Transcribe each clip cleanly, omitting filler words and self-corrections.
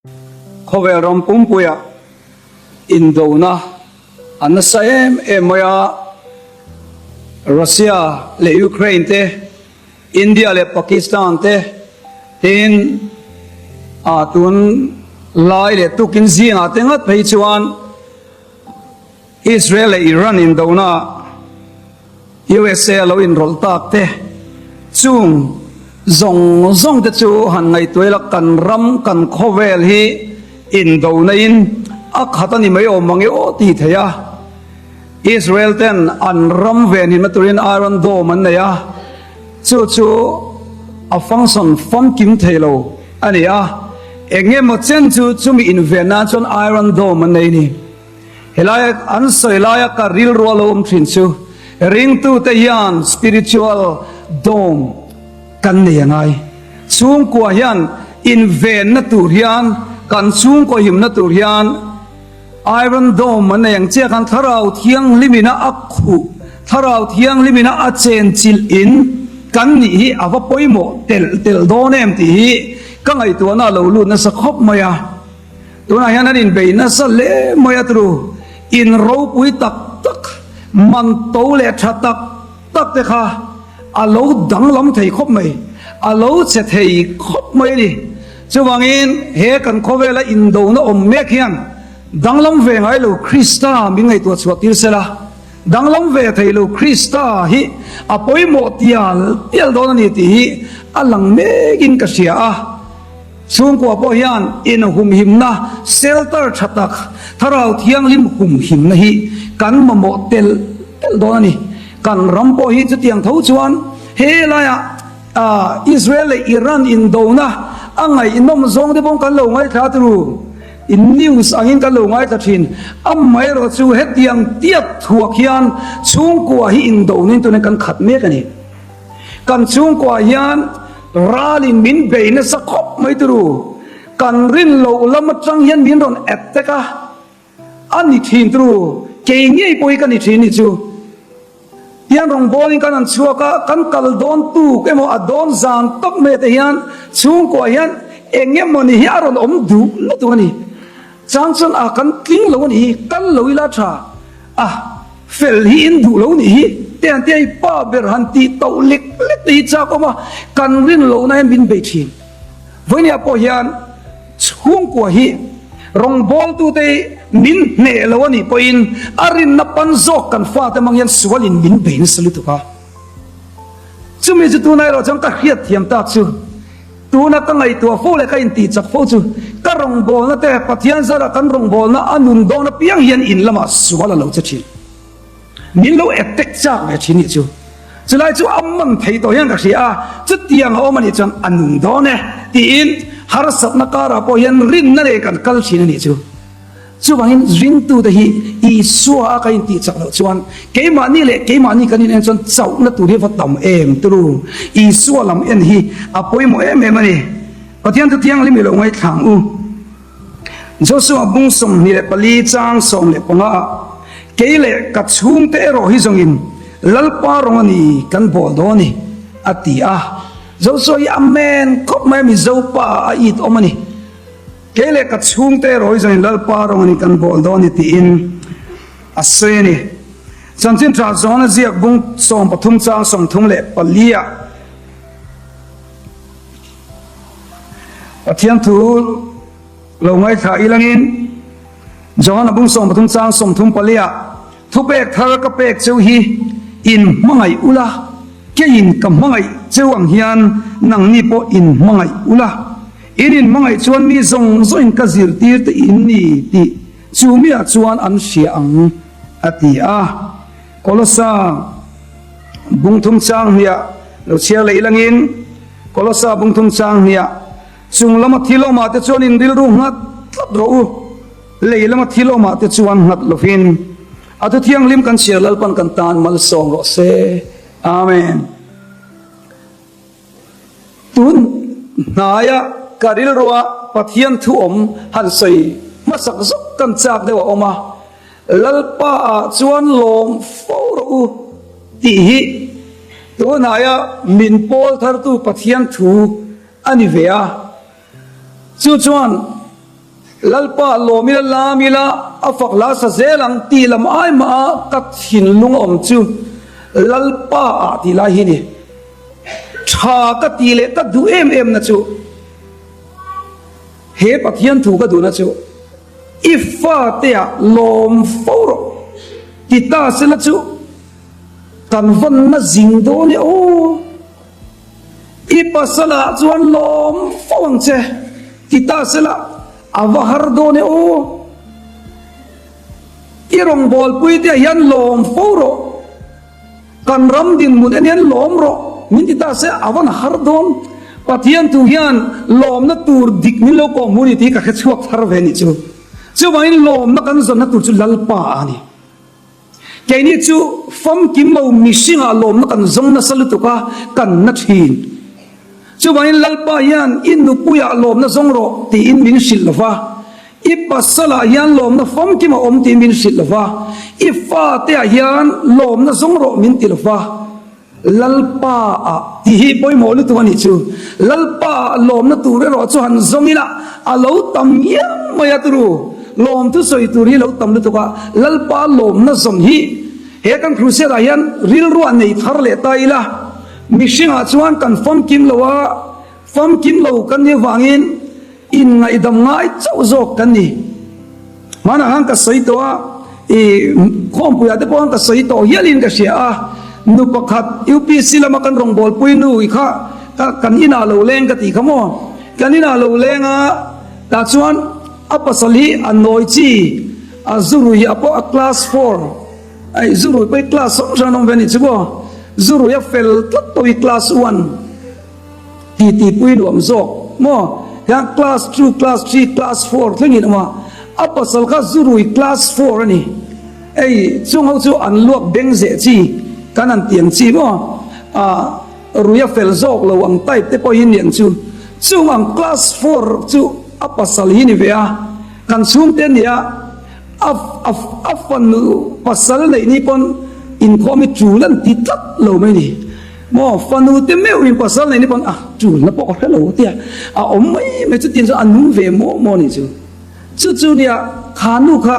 Khawvel ram pumpuia indona a nasa em em mai a, Russia leh Ukraine te, India leh Pakistan te, tin ah tun lai leh tukin zingah te ngat phei chuan Israel leh Iran indona USA a lo inrawlh tak te chung zawng zawng te chu han ngaihtuah ila kan ram kan khawvel hi indona in a khat a ni mai awm ang e aw tih theih a. Israel ten an ram venhimna turin Iron Dome an nei a, chu chu a function famkim thei lo a ni a, eng emaw chen chu chumi inven nan chuan Iron Dome an nei a ni. Helai an sawi laia ka rilru a lo awm thin chu ringtute hian spiritual dome kan nei a ngai. Chhungkua hian invenna tur hian kan chhungkaw himna tur hian Iron Dome an nei ang chiah khan Thlarau Thianghlimina a khuh, Thlarau Thianghlimina a chenchilh in kan nih hi a va pawimawh telh telh dawn em tih hi ka ngaihtuahna a lo lut nasa khawp mai a. Tunah hian an inbei nasa hle mai a tru, in ropui tak tak, man to leh tha tak tak te kha a lo danglam thei khawp mai, a lo che thei khawp mai a ni. Chuvangin he kan khawvela indona awm mek hian danglam ve ngai lo Krista min ngaihtuah chhuah tir sela, danglam ve thei lo Krista hi a pawimawh tial tial dawn a ni tih hi a lang mekin ka hria a. Chhungkua pawh hian inhumhimna, shelter tha tak, Thlarau Thianghlim humhimna hi kan mamawh telh telh dawn a ni. Kan ram pawh hi chutiang tho chuan he laiah Israel leh Iran indona a ngaihnawm zawng te pawh kan lo ngaithla turu, in news angin kan lo ngaithla thin. Amaherawh chu hetiang tiat thuak hian chhungkua hi indonin tunin kan khat mek a ni. Kan chhungkuah hian ralin min bei nasa khawp mai turu. Kan rin loh lam atang hian min rawn attack a, a ni thin turu. Kei ngei pawh hi ka ni thin ni chu. Tian rawngbawlin kan han chhuak a, kan kal dawn tuk emaw a dawn zan tak mai te hian chhungkuah hian eng emaw ni hi a rawn awm duh lutuk a ni. Chang chuan a kan tling lo a nih hi, kal lo ila tha a. Fel hi in duh lo nih hi te han tia i pa ber han tih tauh lek lek te hi chak awm a, kan rin lohna hian min bei thin. Vawinia pawh hian chhungkua hi rawngbawltute hi min hneh lo a nih pawhin a rinna pan zawk kan fate hmang hian sualin min bei nasa lutuk a. Chumi chu tunah erawh chuan ka hriatthiam tak chu. Tuna ka ngaihtuah fo leh ka intih chak fo chu ka rawngbawlna te Pathian zara kan rawngbawlna a nun dawn apiang hian in lamah sual a lo che thin. Min lo attack chak ve thin nih chu. Chulai chu a man thei tawh hian ka hria a, chutiang a awm anih chuan a nun dawn e tiin harsatna karah pawh hian rinna nei kan kal thin anih chu. Chuvangin ringtute hi Isua a ka intih chak loh chuan keimahni leh keimahni kan inen chuan chauhna tur hi va tam em turu. Isua lam en hi a pawimawh em em a ni. Pathian chu thianghlim i lo ngaithlang u. Joshua bung 24 chang 15 ah kei leh ka chhungte erawh hi zawngin Lalpa rawng a ni kan bawl dawn a ni a ti a. Joshua hi a men khawp mai a Mizo pa a it awm a ni. Kei leh ka chhungte erawh hi zawnin Lalpa rawng a ni kan bawl dawn ni tiin a sawi a ni. Chanchin tha zawn a ziak bung 13 chang 34 ah Pathian thu lo ngaithla ilangin Johana bung 13 chang 34 ah Thupek thar ka pek cheu hi in hmangaih ula, keiin ka hmangaih cheu ang hian nangni pawh in hmangaih ula. In inhmangaih chuan mi zawng zawngin ka zirtir te in ni tih chu miah chuan an hria ang, a ti a. Kolosa bungthum chang hniah lo chhiar leh ilangin, Kolosa bungthum chang hniah chung lama thil awmah te chuan in rilru nghat tlat rawh u. Lei lama thil awmah te chuan nghat lovin a thu thianghlim kan chhiar Lalpan kan tan malsawm rawh se. Amen. Tun hnaia ka rilrua Pathian thu awm han sawi hmasak zawk kan chak deuh a awm a, Lalpa ah chuan lawm fo rawh u tih hi tun hnaia min pawl thartu Pathian thu a ni ve a. Chu chuan. Lalpa lawm ila lam ila a fak hla sa zel ang tih lam ai mah a ka thinlung a awm chu Lalpa ah tih lai hi ni. Tha ka tih leh ka duh em em na chu he Pathian thu ka duhna chu i fate ah lawm fo rawh ti ta sela chu kan vawnna zing dawn e aw. I pasalah chuan lawm fo ang che ti ta sela a va har dawn e aw. I rawngbawlpui te ah hian lawm fo rawh. Kan ram dinhmun en hian lawm rawh min ti ta se a van har dawn. Pathian thu hian lawmna tur dik min lo kawh hmu ni tih ka hre chhuak thar ve nih chu. Chuvangin lawmna kan zawnna tur chu Lalpa a ni. Keini chu famkim lo mihringah lawmna kan zawng nasa lutuk a, kan na thin. Chuvangin Lalpa hian i nupuiah lawmna zawng rawh tiin min hrilh lo va, i pasalah hian lawmna famkim a awm tiin min hrilh lo va, i fateah hian lawmna zawng rawh min ti lo va, Lalpa ah tih hi pawimawh lutuk a nih chu. Lalpa ah lawmna tur erawh chu han zawng ila a lo tam ngiang mai a turu. Lawmthu sawi tur hi a lo tam lutuk a, Lalpa lawmna zawng hi he kan crusade ah hian rilruah nei thar leh ta ila, Mihringah chuan kan famkim lo a, famkim lo kan nih avangin inngaihdam ngai chauh zawk kan ni. Hmanah khan ka sawi tawh a, i khawmpuiah te pawh khan ka sawi tawh hialin ka hria a, nu pakhat UPC lama kan rawngbawlpui nu i kha kan inah lo leng ka tih kha maw? Kan inah lo leng a, tah chuan a pasal hi a nawi chi, a zurui a pawh a class four. Ai zurui pawh i class hrang hrang an awm ve a nih chu maw? Zurui a fel tlat tawh i class one ti ti pui nuam zawk maw? Hian class two, class three, class four thlengin awm a, a pasal kha zurui class four a ni. Ei chung ho chu an luak beng zeh chi kan han ti ang chi maw? Ah rui a fel zawk lo ang type te pawh hi ni ang chu. Chung ang class four chu a pasal hi ni ve a, kan chhungte a ni a. A a fanu pasal neih ni pawn inkhawm hi tul an ti tlat lo mai ni. Maw fanu te meuh in pasal neih ni pawn a tulna pawh ka hre lo tia a awm mai mai chutin chuan a nung ve maw maw ni chu. Chu chu nia kha nu kha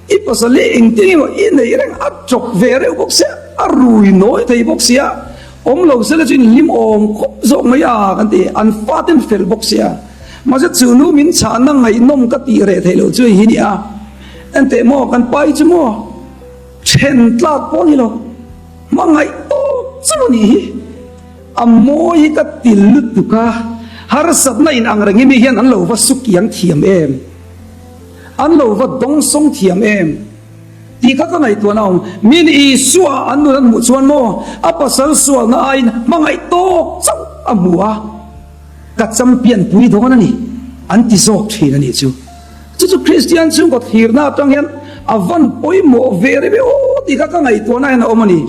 i pasal hi engtin emaw i neih reng a chawk ve reuh bawk sia a rui nawi thei bawk sia awm lo sela chu in hlim awm khawp zawk mai a kan ti an faten fel bawk sia. Mahse chu nu min chhahna ngaihnawm ka tih reh theih loh chu hei hi ni a, enteh maw kan pa hi chu maw then tlak pawh a ni lo, hmangaih tawp chauh a nih hi, a mawi hi ka ti lutuk a, harsatna in ang reng hi mi hian an lo va sukiang thiam em, an lo va dawngsawng thiam em tih kha ka ngaihtuah na awm, min Isua an nun an hmuh chuan maw a pasal sualna aiin hmangaih tawk chauh a hmu a. Ka champion pui dawn a ni, an ti zawk thin a nih chu. Chu chu Kristian chhungkaw thlirna atang hian a van pawimawh ve rem e aw tih kha ka ngaihtuahna hian a awm a ni.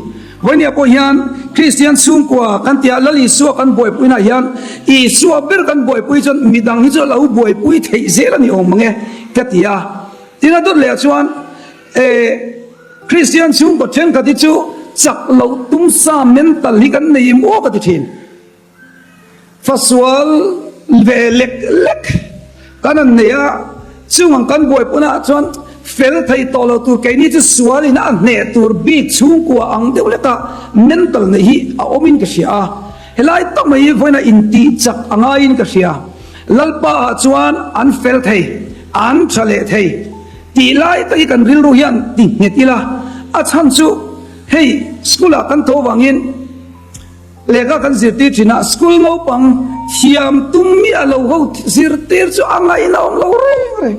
Vawinia pawh hian Kristian chhungkua kan tia Lal Isua kan buaipuina hian Isua ber kan buaipui chuan midang hi chu a lo buaipui theih zel a ni awm ang e ka ti a. Tin a dawt leh ah chuan e Kristian chhungkaw thenkhat hi chu chak loh tum sa mental hi kan nei em aw ka ti thin. Fasual ve lek lek kan han nei a, chung ang kan buaipunah chuan fel thei tawh lo tur keini chu sualin a hneh tur bik chhungkua ang deuh leka mental neih hi a awmin ka hria a, helai tak mai hi vawiinah intih chak a ngaiin ka hria. Lalpa ah chuan an fel thei, an tha leh thei tih lai tak hi kan rilru hian ti nghet ila, a chhan chu hei school ah kan tho vangin, Lehkha kan zirtir thin a, school naupang thiam tum miah lo ho zirtir chu a ngaihna awm lo reng reng.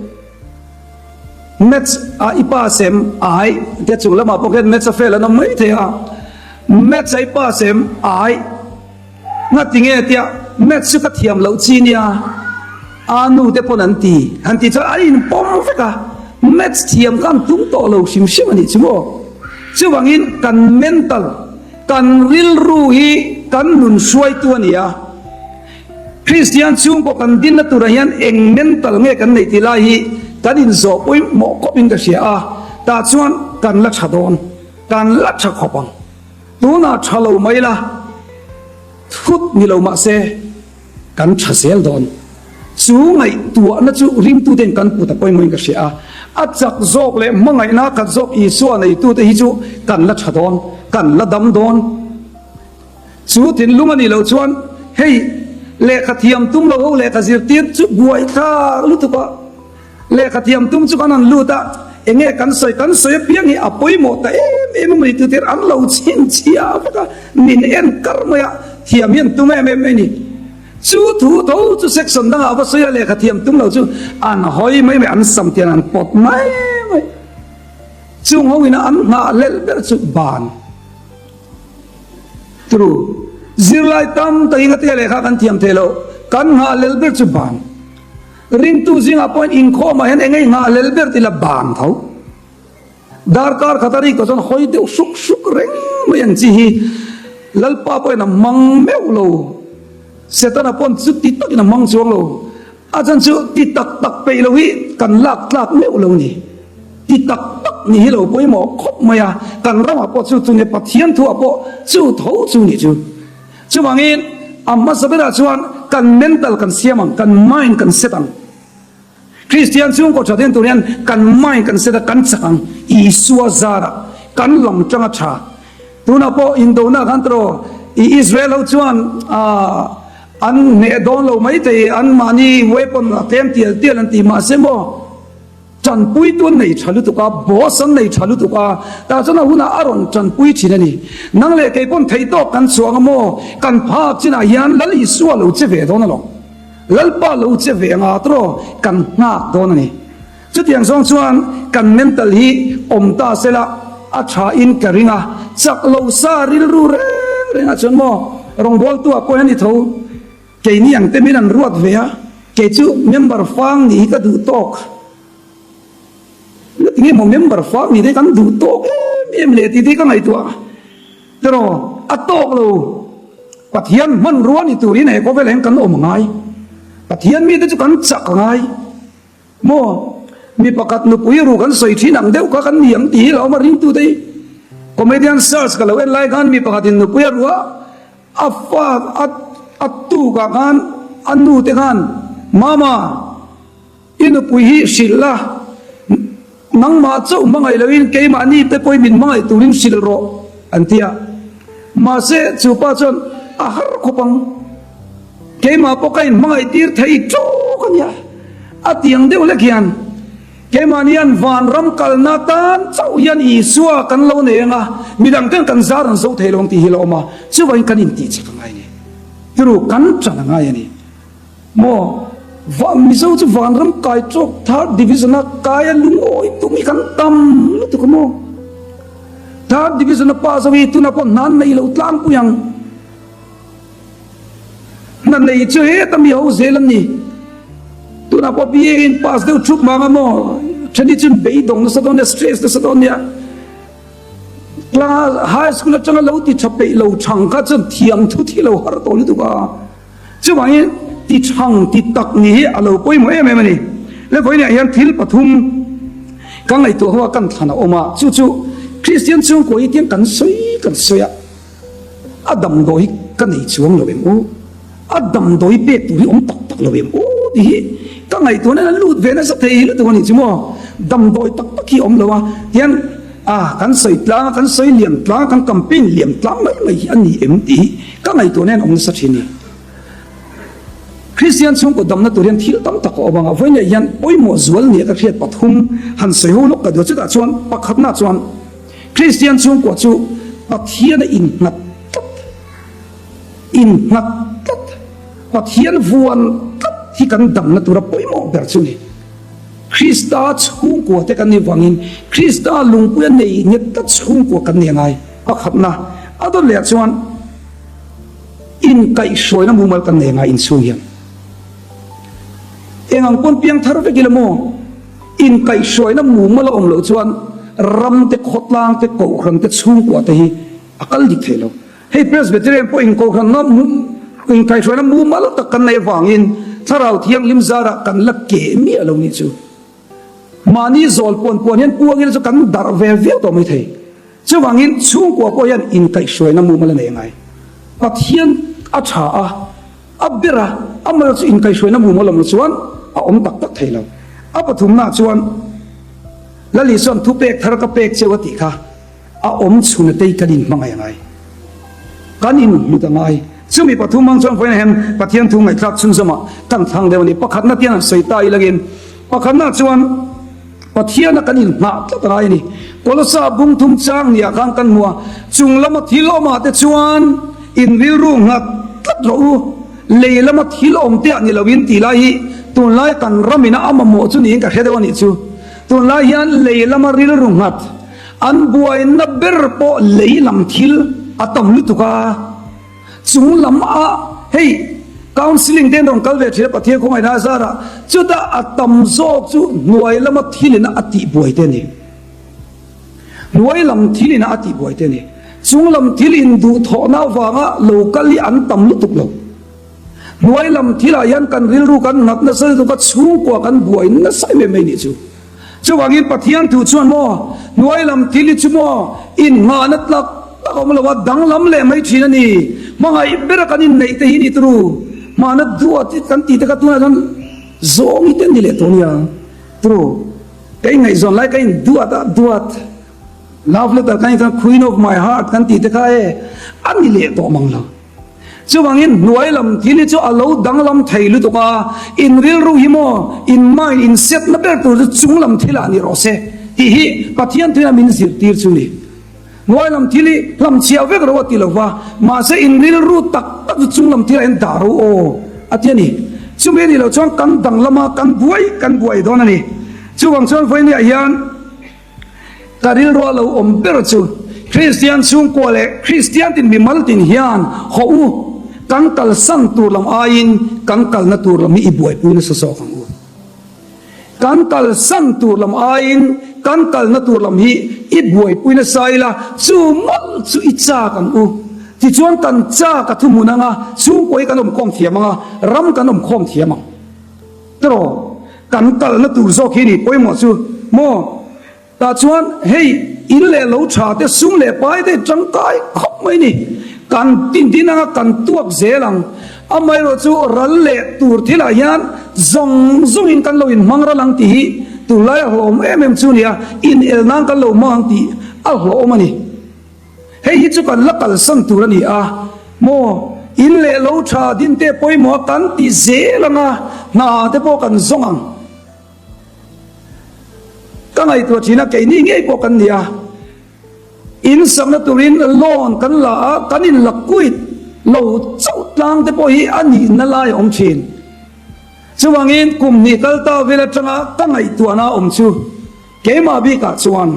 Maths ah i pass em? Ai, tia chung lamah pawh khian maths a fail an awm mai thei a. Maths ah i pass em? Ai. Ngati nge tia maths chu ka thiam loh chi nia. A nu te pawn an ti. Han ti chuan an inpawm vek a, maths thiam kha an tum tawh lo hrim hrim a nih chu maw. Chuvangin kan mental. Kan rilru hi kan nun hruaitu a ni a, Kristian chhungkaw kan dinna turah hian eng mental nge kan neih tih lai hi kan inzawh pawimawh khawpin ka hria a, tah chuan kan la tha dawn, kan la tha khawp ang. Tunah tha lo mai la, thut ni lo mahse kan tha zel dawn. Chu ngaihtuahna chu ringtuten kan put a pawimawhin ka hria a. A chak zawk leh hmangaihna khat zawk Isua neitute hi chu kan la tha dawn, kan la dam dawn. Chu thinlung a nih loh chuan hei lehkha thiam tum lo ho lehkha zirtir chu buaithlak lutuk a. Lehkha thiam tum chu kan han lut a, enge kan sawi kan sawi apiang hi a pawimawh ta em em a mawni tutir an lo chhinchhiah vek a, min en kar mai a, thiam hi an tum em em mai a ni. Chu thu tho chu section dangah va sawi a lehkha thiam tum lo chu an hawi mai mai, an sam tian an pawt mai mai. Chung ho ina an nghah lelh ber chu ban. True. Zirlai tam takin ka tia lehkha kan thiam thei lo, kan nghah lelh ber chu ban. Ringtu zingah pawhin inkhawmah hian eng nge nghah lel ber tila ban tho. Darkar khat a rik tawh chuan hawi deuh hruk hruk reng mai ang chi hi Lalpa pawhin a hmang meuh lo. Setana pawn chu ti takin a hmang chuang lo. A chan chu ti tak tak peih lo hi kan lak tlak meuh lo ni. Ti tak tak ni hi lo pawimawh khawp mai a, kan ramah pawh chu chu nge Pathian thuah pawh chu tho chu ni chu. Chuvangin a hmasa berah chuan kan mental kan siam ang, kan mind kan set ang. Kristian chhungkaw tha den tur hian kan mind kan set a, kan chak ang. Isua zarah kan lam tang a tha. Tunah pawh indona khan tawh i Israel ho chuan an hneh dawn lo mai thei, anmahni weapon a tlem tial tial an ti mahse maw, Tanpuitu an nei tha lutuk a, boss an nei tha lutuk a, tah chuan a hunah a rawn tanpui thin a ni. Nang leh kei pawn theih tawk kan chhuang a maw? Kan phak chinah hian Lal Isua lo che ve dawn alawm. Lalpa lo che ve anga tawh kan nghak dawn a ni. Chutiang zawng chuan kan mental hi awm ta sela a tha in ka ring a, chak lo sa rilru reng rengah chuan maw rawngbawltu ah pawh hian i tho. Keini ang te min an ruat ve a, kei chu member fang nih hi ka duh tawk. Nga tinge maw member fang nih te kan duh tawk em em leh tih te hi ka ngaihtuah. Tiraw, a tawk lo. Pathian hmanrua ni turin he khawvel ah hian kan awm a ngai. Pathian mite chu kan chak a ngai. Maw, mi pakhat nupui ru kan sawi thin ang deuh kha kan ni ang tih hi lo awm a ringtute hi. Comedian search ka lo en lai khan mi pakhatin nupui a ru a, A fa a a tukah khan a nu te khan, Mama, i nupui hi hrilh la, nangmah chauh hmangaih loin keimahni te pawhin min hmangaih turin hrilh rawh, an ti a. Mahse, chu pa chuan a har khawp ang. Keimah pawh ka inhmangaih tir thei tawk a nia, a ti ang deuh hlek hian. Keimahni hian vanram kalna tan chauh hian Isua kan lo nei ang a, midang ten kan zar an zo thei lo ang tih hi la awm a, chuvangin kan intih chak a ngai a ni. Tiru, kan ṭan a ngai a ni. Maw, va, Mizo chu vanram kai tawk third division a kai a lungawi tum hi kan tam lutuk a maw? Third division a pa zo hi tunah pawh hna an nei lo tlangpui ang. Hna nei chu heta mi ho zel an ni. Tunah pawh BA in pass deuh thup mang a maw? Theni chuan beidawng nasa dawn nia, stress nasa dawn nia. Class high school atanga lo ti tha peih lo thang kha chuan thiam thu thi lo har tawh lutuk a. Chuvangin ti thang ti tak ni hi a lo pawimawh em em a ni. Le vawiinah hian thil pathum ka ngaihtuah ho a kan thlan a awm a, chu chu Kristian chhungkua hi tiang kan sawi kan sawi a. A damdawi ka nei chuang lo em u? A damdawi pek tur hi awm tak tak lo em u? Tih hi ka ngaihtuahna hian a lut ve nasa thei lutuk a nih chu maw? Damdawi tak tak hi awm lo a, hian a kan sawi tlang a, kan sawi liam tlang a, kan campaign liam tlang mai mai hi a ni em tih hi ka ngaihtuahna hian awm nasa thin a ni. Kristian chhungkaw damna tur hian thil tam tak a awm ang a, vawiinah hian pawimawh zual nia ka hriat pathum han sawi ho lawk ka duh a, chutah chuan pakhatna chuan, Kristian chhungkua chu Pathiana innghat tlat, innghat tlat, Pathian vuan tlat hi kan damna tura pawimawh ber chu ni. Krista chhungkua te kan nih vangin Krista lungpuia nei nghet tlat chhungkua kan ni a ngai. Pakhatna a dawt leh ah chuan inkaihhruaina mumal kan nei a ngai inchhung hian. Eng ang pawn piang thar vek ila maw? Inkaihhruaina mumal a awm loh chuan ram te, khawtlang te, kohhran te, chhungkua te hi a kal dik thei lo. Hei Presbyterian pawh in kohhranna inkaihhruaina mumal tak kan neih avangin Thlarau Thianghlim zarah kan la keh miah lo nih chu. Mahni zawl puan puan hian puangin chu kan darh ve viau tawh mai thei. Chuvangin chhungkua pawh hian inkaihhruaina mumal a nei ngai. Pathian a tha a. A ber a, amaherawh chu inkaihhruaina mumal awm lo chuan a awm tak tak thei lo. A pathumnaah chuan Lal Isua'n thupek thar ka pek cheu a tih kha a awm chhun a tei kan inhmangaih a ngai. Kan inhlut a ngai. Chumi pathum hmang chuan vawiin hian Pathian thu ngaihthlak chhunzawmah kan thlang deuh a ni. Pakhatna tian han sawi ta ilangin pakhatna chuan Pathiana kan inhnah tlat a ngai a ni. Kolosa bung thum chang niah khan kan hmu a, chung lama thil awmah te chuan in rilru nghat tlat rawh u, lei lama thil awm te ah ni loin tih lai hi tunlai kan ramina a mamawh chu niin ka hre deuh a nih chu. Tunlai hian lei lama rilru nghat an buaina ber pawh lei lam thil a tam lutuk a. Chung lam ah hei counselling te an rawn kal ve thin a Pathian khawngaihna a zar ah chutah a tam zawk chu hnuai lama thil in a tih buai te a ni. Hnuai lam thil in a tih buai te a ni. Chung lam thil in duh thawhna avanga lo kal hi an tam lutuk lo. Hnuai lam thil ah hian kan rilru kan nghat nasa lutuk a chhungkua kan buai nasa em em mai nih chu. Chuvangin Pathian thu chuan maw hnuai lam thil hi chu maw inngahna tlak tak a awm lo a, danglam leh mai thin a ni. Hmangaih bera kan inneih te hi ni turu hmahna duat hi kan tih te kha tunah chuan zawng hi te an ni leh tawh nia turu. Ka ingaihzawn lai ka induat a, duat love letter kan inchuan queen of my heart kan tih te kha e a ni leh tawh mang lo. Chuvangin hnuai lam thil hi chu a lo danglam thei lutuk a, in rilru hi maw, in mind, in setna ber tur chu chung lam thil ah ni rawh se tih hi Pathian thuina min zirtir chu ni. Hnuai lam thil hi hlamchhiah vek ro a ti lo va, mahse in rilru tak tak chu chung lam thil ah hian dah ro aw a ti a ni. Chumi a nih loh chuan kan danglam a, kan buai kan buai dawn a ni. Chuvang chuan vawinia hian. Ka rilru a lo awm ber chu Kristian chhungkua leh Kristian tin mimal tin hian haw u, kan kalsan tur lam aiin kan kalna tur lam hi i buaipui nasa zawk ang u. Kan kalsan tur lam aiin kan kalna tur lam hi i buaipui nasa ila chu mawlh chu i chak ang u. Tichuan kan chak a thuhmun anga chhungkua hi kan awmkhawm thiam anga ram kan awmkhawm thiam ang. Tiraw? Kan kalna tur zawk hi ni pawimawh chu maw? Tah chuan hei in leh lo tha te sum leh pai te tangkai khawp mai ni. Kan tin tin anga kan tuak zel ang. Amaherawh chu ral leh tur thilah hian zawng zawngin kan lo inhmang ral ang tih hi tunlai a hlawhawm em em chu nia, inel nan kan lo hmang ang tih a hlawhawm a ni. Hei hi chu kan la kalsan tur a ni a maw? In leh lo tha din te pawimawh a kan ti zel ang a, hna te pawh kan zawng ang. Ka ngaihtuah thin a, keini ngei pawh kan ni a. In sakna turin loan kan la a, kan in la quit lo chauh tlang te pawh hi a nihna lai a awm thin. Chuvangin kum hnih kal ta vel atanga ka ngaihtuahna awm chu keimah bikah chuan,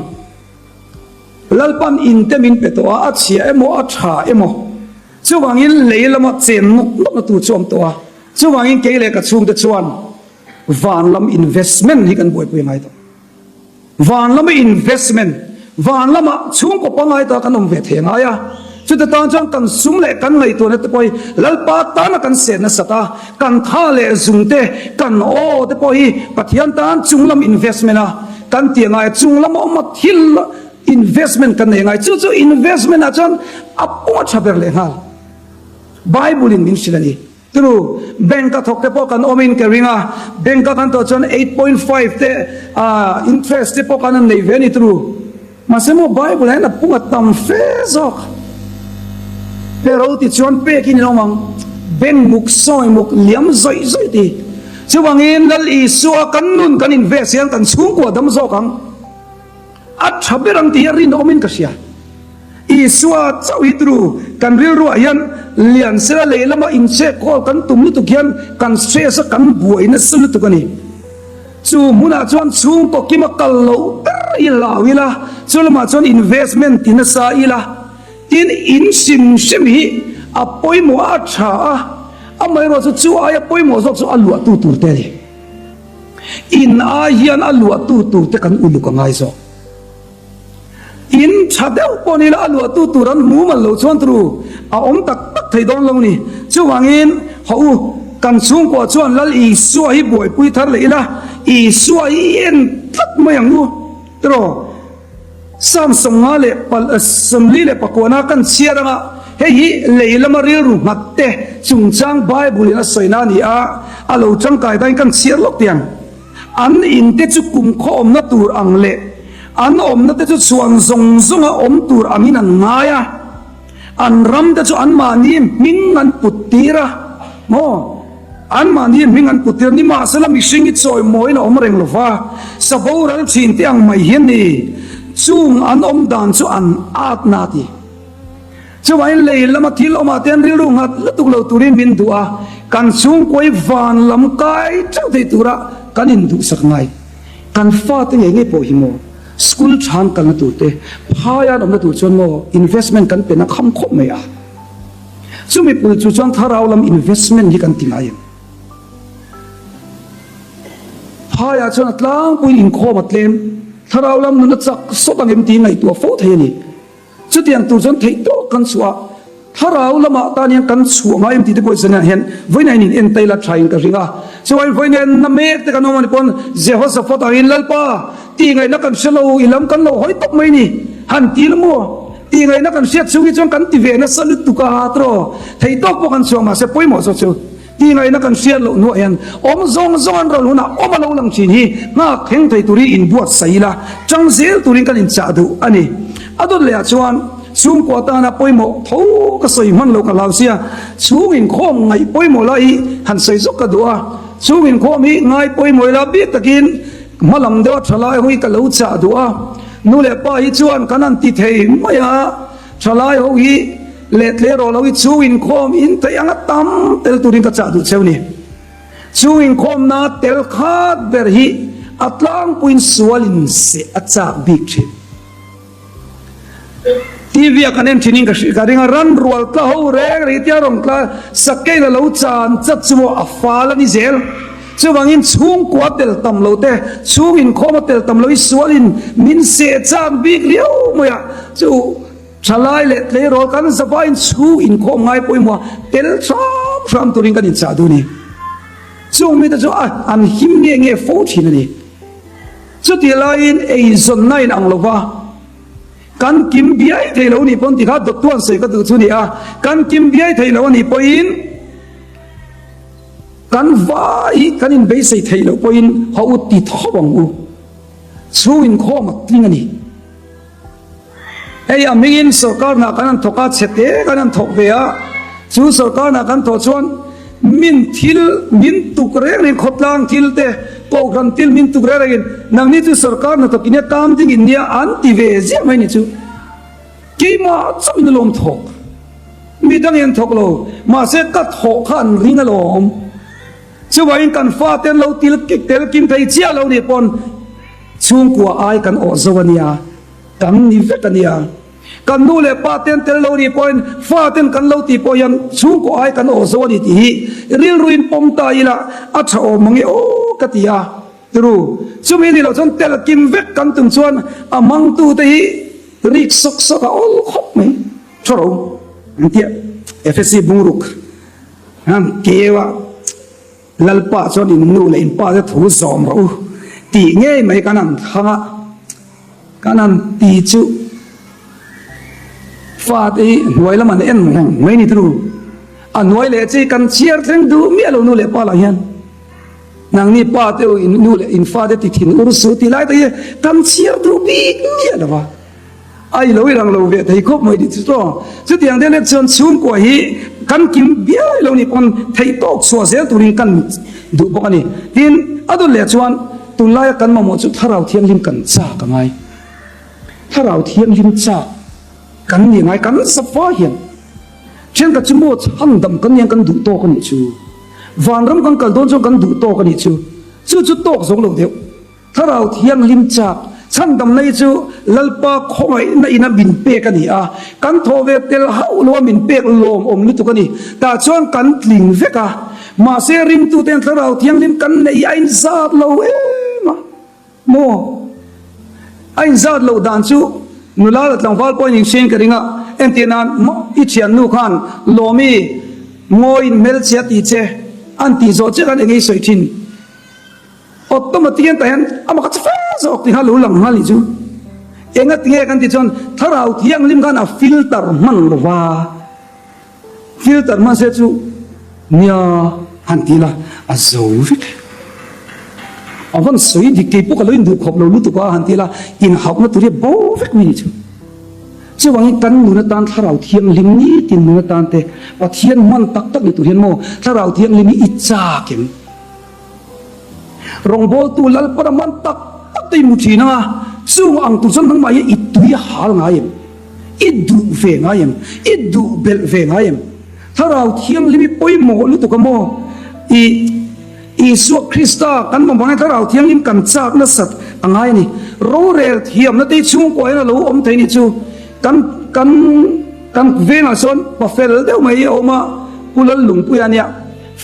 Lalpan in te min pe tawh a, a chhia emaw a tha emaw chuvangin lei lama chen nawk nawkna tur chu a awm tawh a, chuvangin kei leh ka chhungte chuan van lam investment hi kan buaipui ngai tawh. Van lama investment, van lama chhungkaw pangngai ta kan awm ve thei ngai a, chute tan chuan kan sum leh kan ngaihtuahna te pawh hi Lalpa tana kan set nasat a, kan tha leh zung te, kan aw te pawh hi Pathian tan chunglam investment a, Kan tih angai chung lama awm a thil investment kan nei angai chu chu investment ah chuan a pung a tha ber leh nghal Bible in min hrilh a ni turu bank a thawk te pawh kan awm in ka ring a bank a kan tawh chuan 8.5 te ah interest te pawh kan han nei ve a ni turu Mahse maw Bible ah hian a pung a tam fe zawk. Pero ti chuan pek in awm ang, beng muk, sawi muk, liam zawih zawih ti. Chuvangin Lal Isua kan nun kan invest hian kan chhungkua dam zawk ang. A tha ber ang tih hi a rinawmin ka hria. Isua chauh hi turu kan rilruah hian lian sela lei lama inchek khawl kan tum lutuk hian kan stress a kan buai nasa lutuk a ni. Chu hmunah chuan chhungkaw kima kal loh ber i hlau ila, chu lamah chuan investment ti nasa ila, tin in hrim hrim hi a pawimawh a, a tha a, amaherawh chu chu aia pawimawh zawk chu a luahtu tur te a ni. In ai hian a luahtu tur te kan uluk a ngai zawk. In tha deuh pawh ni la a luahtu tur an hmu mal lo chuan turu a awm tak tak thei dawn lo ni. Chuvangin haw u, kan chhungkua chuan Lal Isua hi buaipui thar leh ila, Isua hi i en tlat mai ang u tiraw? Psalm 54 leh 124 kan chhiar anga. Hei hi lei lama rilru nghat te chungchang Bible in a sawina a ni a, a lo tangkai dahin kan chhiar lawk teh ang. An in te chu kumkhaw awmna tur ang leh an awmna te chu chhuan zawng zawnga awm tur angin an ngai a, an ram te chu anmahni hming an put tir a, maw? Anmahni hming an put tir a, nimahsela mihring hi chawimawiin a awm reng lo va, sa boral thin te ang mai hi a ni. Chung an awm dan chu an atna a ti. Chuvangin lei lama thil awmah te an rilru nghat lutuk lo turin min duh a, kan chhungkuai van lam kai teuh thei tura kan induhsak ngai. Kan fate ngei ngei pawh hi maw school than kalna tur te, phaia an awmna tur chuan maw investment kan pe na kham khawp mai a. Chumi pul chu chuan thlarau lam investment hi kan ti ngai em? Phaiah chuan a tlangpuiin inkhawm a tlem, thlarau lam nun a chak sawt ang em tih ngaihtuah fo thei a ni. Chutiang tur chuan theih tawk kan chhuah a, thlarau lamah tan hian kan chhuah ngai em tih te pawh zanah hian vawiin in en taila thain ka ring a. Chuan vawiin en na mek te kan awm a ni pawn Jehoshaphat angin Lalpa tih ngaihna kan hre lo, i lam kan lo hawi tawp mai ni han ti la maw? Tih ngaihna kan hriat chhung hi chuan kan ti ve nasa lutuk a tiraw? Theih tawk pawh kan chhuah mahse pawimawh zawk chu. Tih ngaihna kan hriat loh hnuah hian awm zawng zawng an rawn hunah awm a lo lang thin hi nghak thleng thei turin inbuatsaih ila, tang zel turin kan inchah duh a ni. A dawt lehah chuan chhungkua tana pawimawh tho ka sawi hman lo ka hlau sia, chhung inkhawm ngaih pawimawh lai hi han sawi zawk ka duh a, chhung inkhawm hi ngai pawimawh ila bik takin hma lam deuha thalai ho hi ka lo chah duh a, nu leh pa hi chuan kan han ti thei mai a. Thalai ho hi leh tleirawl ho hi chhung inkhawm in theih anga tam tel turin ka chah duh cheu ni. Chhung inkhawmna tel khat ber hi a tlangpuiin sual in seh a chak bik thin. TV ah kan en thin in ka hrilh ka ring a, ran rual tla ho reng reng tia rawn tla sakei la lo chan chat chu maw a fal a ni zel. Chuvangin chhungkua tel tam lo te, chhung inkhawm a tel tam lo hi sual in min seh chak bik riau mai a, chu thalai leh tleirawl kan zavaiin chhung inkhawm ngai pawimawh tel hram hram turin kan inchah duh a ni. Chung mite chu a an him nge nge fo thin a ni. Chutih laiin eizawnna in ang lova kan kim biai thei lo nih pawn tikha dawttuan sawi ka duh chu a ni a, kan kim biai thei lo a nih pawhin, Kan vai hi kan inbeisei theih loh pawhin haw u ti tho ang u. Chhung inkhawm a tling a ni. Hei a hmingin sorkar hna kan han thawk a, chhete kan han thawk ve a, chu sorkar hna kan thawh chuan min thil min tuk reng reng khawtlang thil te, kohhran thil min tuk reng rengin nangni chu sorkar hnathawk in nia tam ding in nia an ti ve ziah mai ni chu. Keimah chauh in alawm thawk. Mi dang in an thawk lo. Mahse ka thawh kha an ring alawm. Chuvangin kan fate an lo til tel kim thei chiah lo nih pawn chhungkua ai kan awh zo a nia, kan ni vek a nia. Kan nu leh pa te an tel lo nih pawhin fate an kan lo tih pawh hian chhungkua ai kan awh zo a ni tih hi rilru in pawm ta ila a tha awm ang e aw ka ti a. Turu, chumi ni loh chuan tel kim vek kan tum chuan a hmangtute hi rik sawk sawk a awl khawp mai. Thawro an tia Efesi bungruk han keu a, Lalpa chuan in nu leh in pa te thu zawm rawh u tih ngei mai kan han thlang a, kan han ti chu fate hi hnuai lam an en reng mai ni turu. A hnuai leh chi kan chhiar thleng duh miah lo nu leh pa lah hian. Nangni pa te u in nu leh in fa te ti thin ur su ti lai te hi kan chhiar duh bik miah lo va, a i lo i rang lo ve thei khawp mai tih chu tawng. Chutiang deuh lek chuan chhungkua hi kan kim biai lo nih pawn theih tawk chhuah zel turin kan duh bawk a ni. Tin, a dawt leh chuan tunlaia kan mamawh chu Thlarau Thianghlim kan chak a ngai. Thlarau Thianghlim chak kan nih ngai kan zafa hian. Thenkhat chu maw chhandam kan nia kan duh tawk a nih chu. Vanram kan kal dawn chuan kan duh tawk a nih chu. Chu chu tawk zo lo deuh. Thlarau Thianghlim chak chhandamna hi chu Lalpa khawngaihna ina min pek a ni a, kan thawh ve tel hauh lo a min pek lawmawm lutuk a ni. Tah chuan kan tling vek a, mahse ringtuten Thlarau Thianghlim kan neih a inzat lo em a. Maw? A inzat loh dan chu nula leh tlangval pawhin inhriain ka ring a, entir nan i thiannu khan Lawmi ngawiin hmelchhia ti che an tih zawh che khan enge i sawi thin? Automatic hian tah hian amah kha che fe zawk tih kha lo lang nghal nih chu. Enga tinge kan tih chuan Thlarau Thianghlim khan a filter hman lo va. Filter hman se chu nia han ti ila a zo vek. A van sawi dik kei pawh ka lo induh khawp lo lutuk a han ti ila inhauhna tur hi a bo vek mai ni chu. Chuvangin kan nun atan Thlarau Thianghlim nitin nun atan te Pathian hman tak tak ni tur hian maw Thlarau Thianghlim hi i chak em? Rawngbawltu Lalpan a hman tak tak te i hmu thin ang a, chung ang tur chuan nangmah hi i tui a hal ngai em? I duh ve ngai em? I duh belh ve ngai em? Thlarau Thianghlim i pawimawh lutuk a maw? I Isua Krista kan mamawh hian Thlarau Thianghlim kan chak nasat a ngai a ni. Rorel thiamna te hi chhungkua hian a lo awm thei ni chu kan kan kan vengah chuan pa fel deuh mai hi a awm a, Pu Lallungpuia a nia.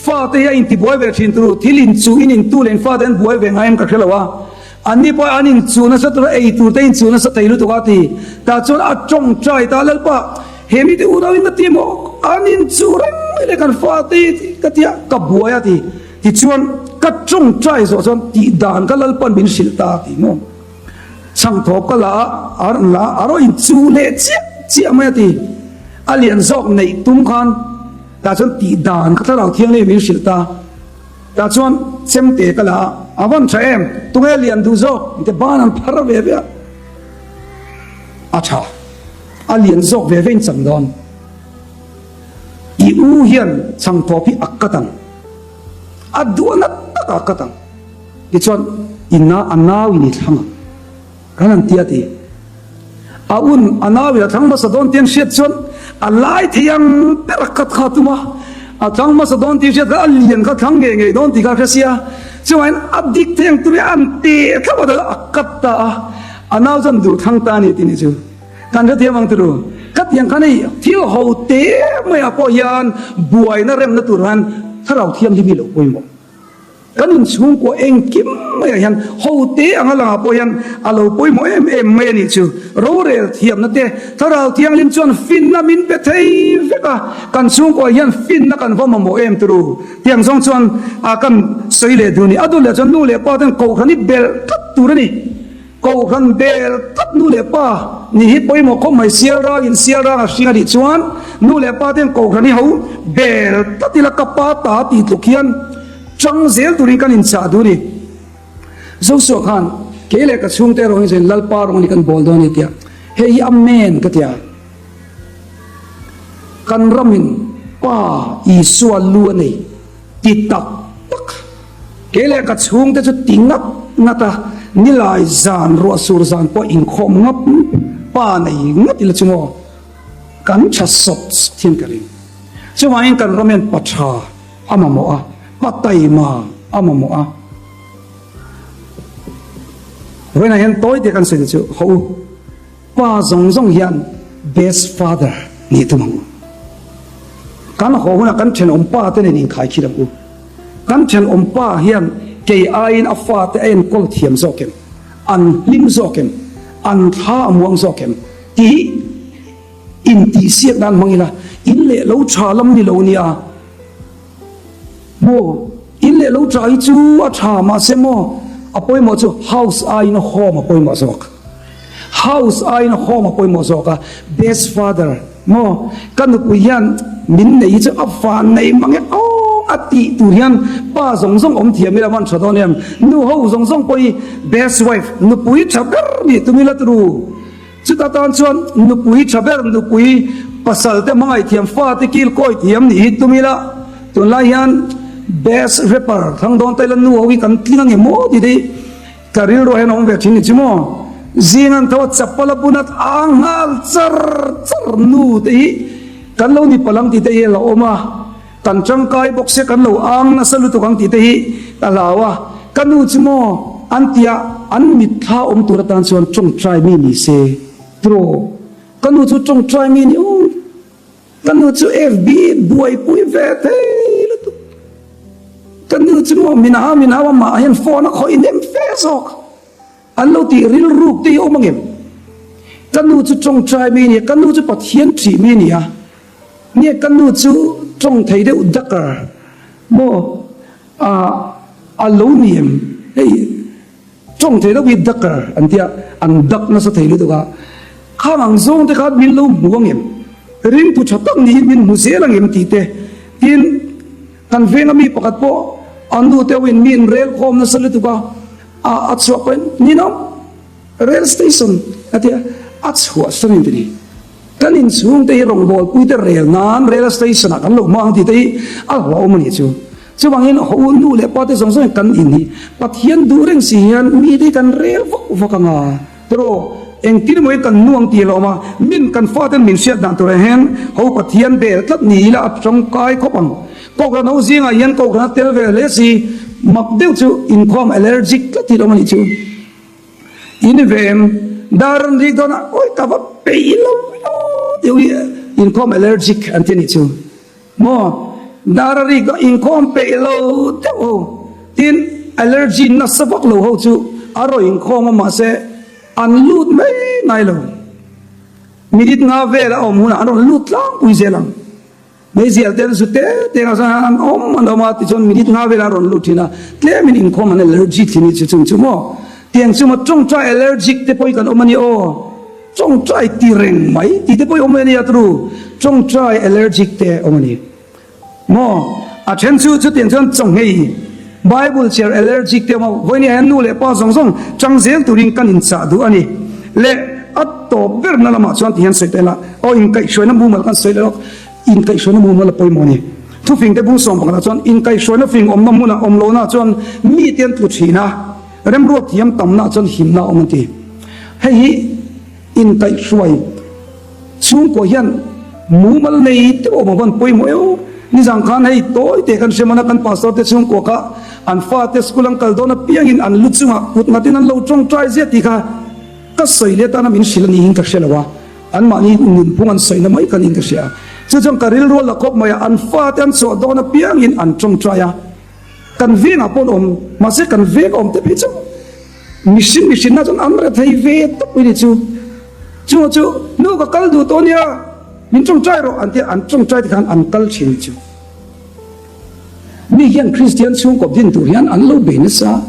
Fate hi a intibuai ve thin turu, thil inchuh in intu leh in fate an buai ve ngai em ka hre lo a. Anni pawh an inchuh nasa tur a, ei tur te inchuh nasa thei lutuk a ti. Tah chuan a tawngtai ta, Lalpa, he mite unau in ka ti maw? An inchuh reng mai le kan fate hi ka ti a, ka buai a ti. Tichuan ka tawngtai zawh chuan tih dan ka Lalpan min hrilh ta a ti maw? Chhangthawp ka la a, a rawn la a, a rawn inchuh leh chiah chiah mai a ti. A lian zawk neih tum khan tah chuan tih dan ka Thlarau Thianghlim min hrilh ta. Tah chuan chemte ka la a, a van tha em, tunge lian duh zawk tih ban an phar ve ve a, a tha, a lian zawk ve ve in chang dawn. I u hian chhangthawp hi a kat ang, a duhna takah a kat ang. Tichuan i na a nau in i thlang ang. Kan han ti a ti. A un a nau in a thlang hmasa dawn tih an hriat chuan a lai thei ang ber a kat kha a tum a. A thlang hmasa dawn tih hriat kha a lian kha thlang ngei ngei dawn tih kha a hre sia. Chuvangin a dik thei ang tur hi an teh thlap a a kat ta a. A nau chuan duh thlang ta a ni tih ni chu. Kan hrethiam ang turu. Khatiang khan hei thil ho te maiah pawh hian buaina remna tur han Thlarau Thianghlim hi lo pawimawh. Kan inchhungkua engkim maiah hian hote anga langah pawh hian a lo pawimawh em em mai a nih chu. Rorel thiamna te, Thlarau Thianghlim chuan finna min pe thei vek a, kan chhungkuah hian finna kan va mamawh em turu. Tiang zawng chuan a kan sawi leh duh a ni. A dul leh chuan nu leh pa ten kohhran hi belh tlat tur a ni. Kohhran bel tlat nu leh pa nih hi pawimawh khawp mai. Sial rangin sial rang a hring a nih chuan nu leh pa ten kohhran hi ho bel tlat ila ka pa ta tih tluk hian chang zel turin kan inchah duh a ni. Joshua khan kei leh ka chhungte erawh hi chuan Lalpa rawng a ni kan bawl dawn a ni tia hei hi Amen ka tia. Kan ramin Pa Isua lu a nei. Ti tak tak. Kei leh ka chhungte chu ti ngat ngat a, nilai zan ruah sur zan pawh inkhawm ngap pa nei ngat ila chu maw kan tha sawt sawt hian ka ring. Chuvangin kan ram hian pa tha a mamawh a, pa taima a mamawh a. Vawiinah hian tawi te kan sawi te chu haw u. Pa zawng zawng hian best father nih tum ang u. Kan haw hunah kan thenawm pa te nen inkhai khit ang u. Kan thenawm pa hian kei aiin a fate a enkawl thiam zawk em? An hlim zawk em? An thla a muang zawk em? Tih hi intihsiak nan hmang ila, in leh lo tha lam ni lo nia. Maw, in leh lo tha hi chu a tha mahse maw a pawimawh chu house aiin home a pawimawh zawk. House aiin home a pawimawh zawk a, best father maw ka nupui hian min nei hi chu a van nei mang e aw a tih tur hian pa zawng zawng awm thiam ila van tha dawn em, nu ho zawng zawng pawh hi best wife nupui tha ber nih tum ila turu. Chuta tan chuan nupui tha ber nupui pasal te hmangaih thiam fate kil kawi thiam nih hi tum ila tunlai hian best rapper thlang dawn ta ila nu ho hi kan tling ange maw tih te hi ka rilruah hian a awm ve thin ni chu maw. Zing an tho a chapal a bun a ang nghal char char nu te hi kan lo ni palang tih te hi a lo awm a. Kan tangkai bawk se kan lo ang nasa lutuk ang tih te hi ka hlau a, ka nu chu maw an tia an mitthla awm tur atan chuan tawngtai mi ni se tiraw, ka nu chu tawngtai mi ni u, ka nu chu FB buaipui ve thei lutuk, ka nu chu maw min hau min hau amah hian phone a khawih nem fe zawk. An lo tih rilruk te hi awm angem? Ka nu chu tawngtai mi a nia, ka nu chu Pathian ṭih mi a nia, nge ka nu chu tawng thei deuh dakar maw ah a lo ni em? Hei tawng thei deuh hi dakar an tia, an dak nasa thei lutuk a, khang ang zawng te kha min lo hmu angem? Ringtu tha tak niin min hmu zel ang em tih te. Tin, kan venga mi pakhat pawh an nu te hoin mi in rel khawm nasa lutuk a, a a chhuah pawhin ninawm rail station a tia a chhuah sawn in ti ni. Kan inchhung te hi rawngbawlpui te rel nan rail station ah kan lo hmang tih te hi a hlauhawm a nih chu. Chuvangin haw nu leh pa te zawng zawngin kan in hi Pathian duh reng si hian mi te hi kan rel vak vak ang a. Tiraw, engtin emaw hi kan nuam tih a hlauhawm a, min kan faten min hriat dan turah hian ho Pathian bel tlat ni ila a tawngkai khawp ang. Kohhran ho zingah hian kohhran a tel ve hle si, mak deuh chu inkhawm allergic tlat hi a awm a nih chu. In vem dar an rik dawn a, awi ka va peih lo deuh hi inkhawm allergic an ti a nih chu. Maw dar a rik dawn inkhawm peih lo deuh ho tin allergy nasa vak lo ho chu a rawn inkhawm a mahse an lut mai ngai lo. Minute nga vel a awm hunah an rawn lut tlangpui zel ang. Meizial te an zu te te ang chuan an awm an awm a tichuan minute nga velah an rawn lut thin a, tlemin inkhawm an allergy thin hi chu chung chu maw tiang chu maw tawngtai allergic te pawh hi kan awm a ni aw tawngtai ti reng mai tih te pawh hi awm a nia turu tawngtai allergic te awm a ni maw a then chu chutiang chuan chawnghei Bible chhiar allergic te awm a, vawiin hian nu leh pa zawng zawng chang zel turin kan inchah duh a ni. Leh a tawp berna lamah chuan tihian sawi ta ila, aw inkaihhruaina mumal kan sawi leh lawk, inkaihhruaina mumal a pawimawh a ni. Thufing te bung sawm pakhatah chuan inkaihhruaina fing awmna hmunah awm lohna chuan mite an tlu thin a, remruat thiam tamna chuan himna a awm an ti. Hei hi inkaihhruai. Chhungkua hian mumal nei deuh awm avan pawimawh eo. Nizan khan hei tawi te kan hre man a, kan pastor te chhungkua kha an fate school an kal dawn apiangin an lu chungah kut nghatin an lo tawngtai zia tih kha ka sawi leh tana min hrilh a niin ka hre lo a, anmahni nunphung an sawina mai kha niin ka hria. Chu chuan ka rilru a la khawp mai a, an fate an chhuah dawn apiangin an tawngtai a, kan vengah pawh an awm, mahse kan veng awm te phei chu Mihring mihrinna chuan an rethei ve tawp mai ni chu. Chunga chu nu ka kal duh tawh nia, min tawngtai rawh an tia, an tawngtai te khan an kal thin ni chu. Mi hian Kristian chhungkawp din tur hian an lo bei nasa.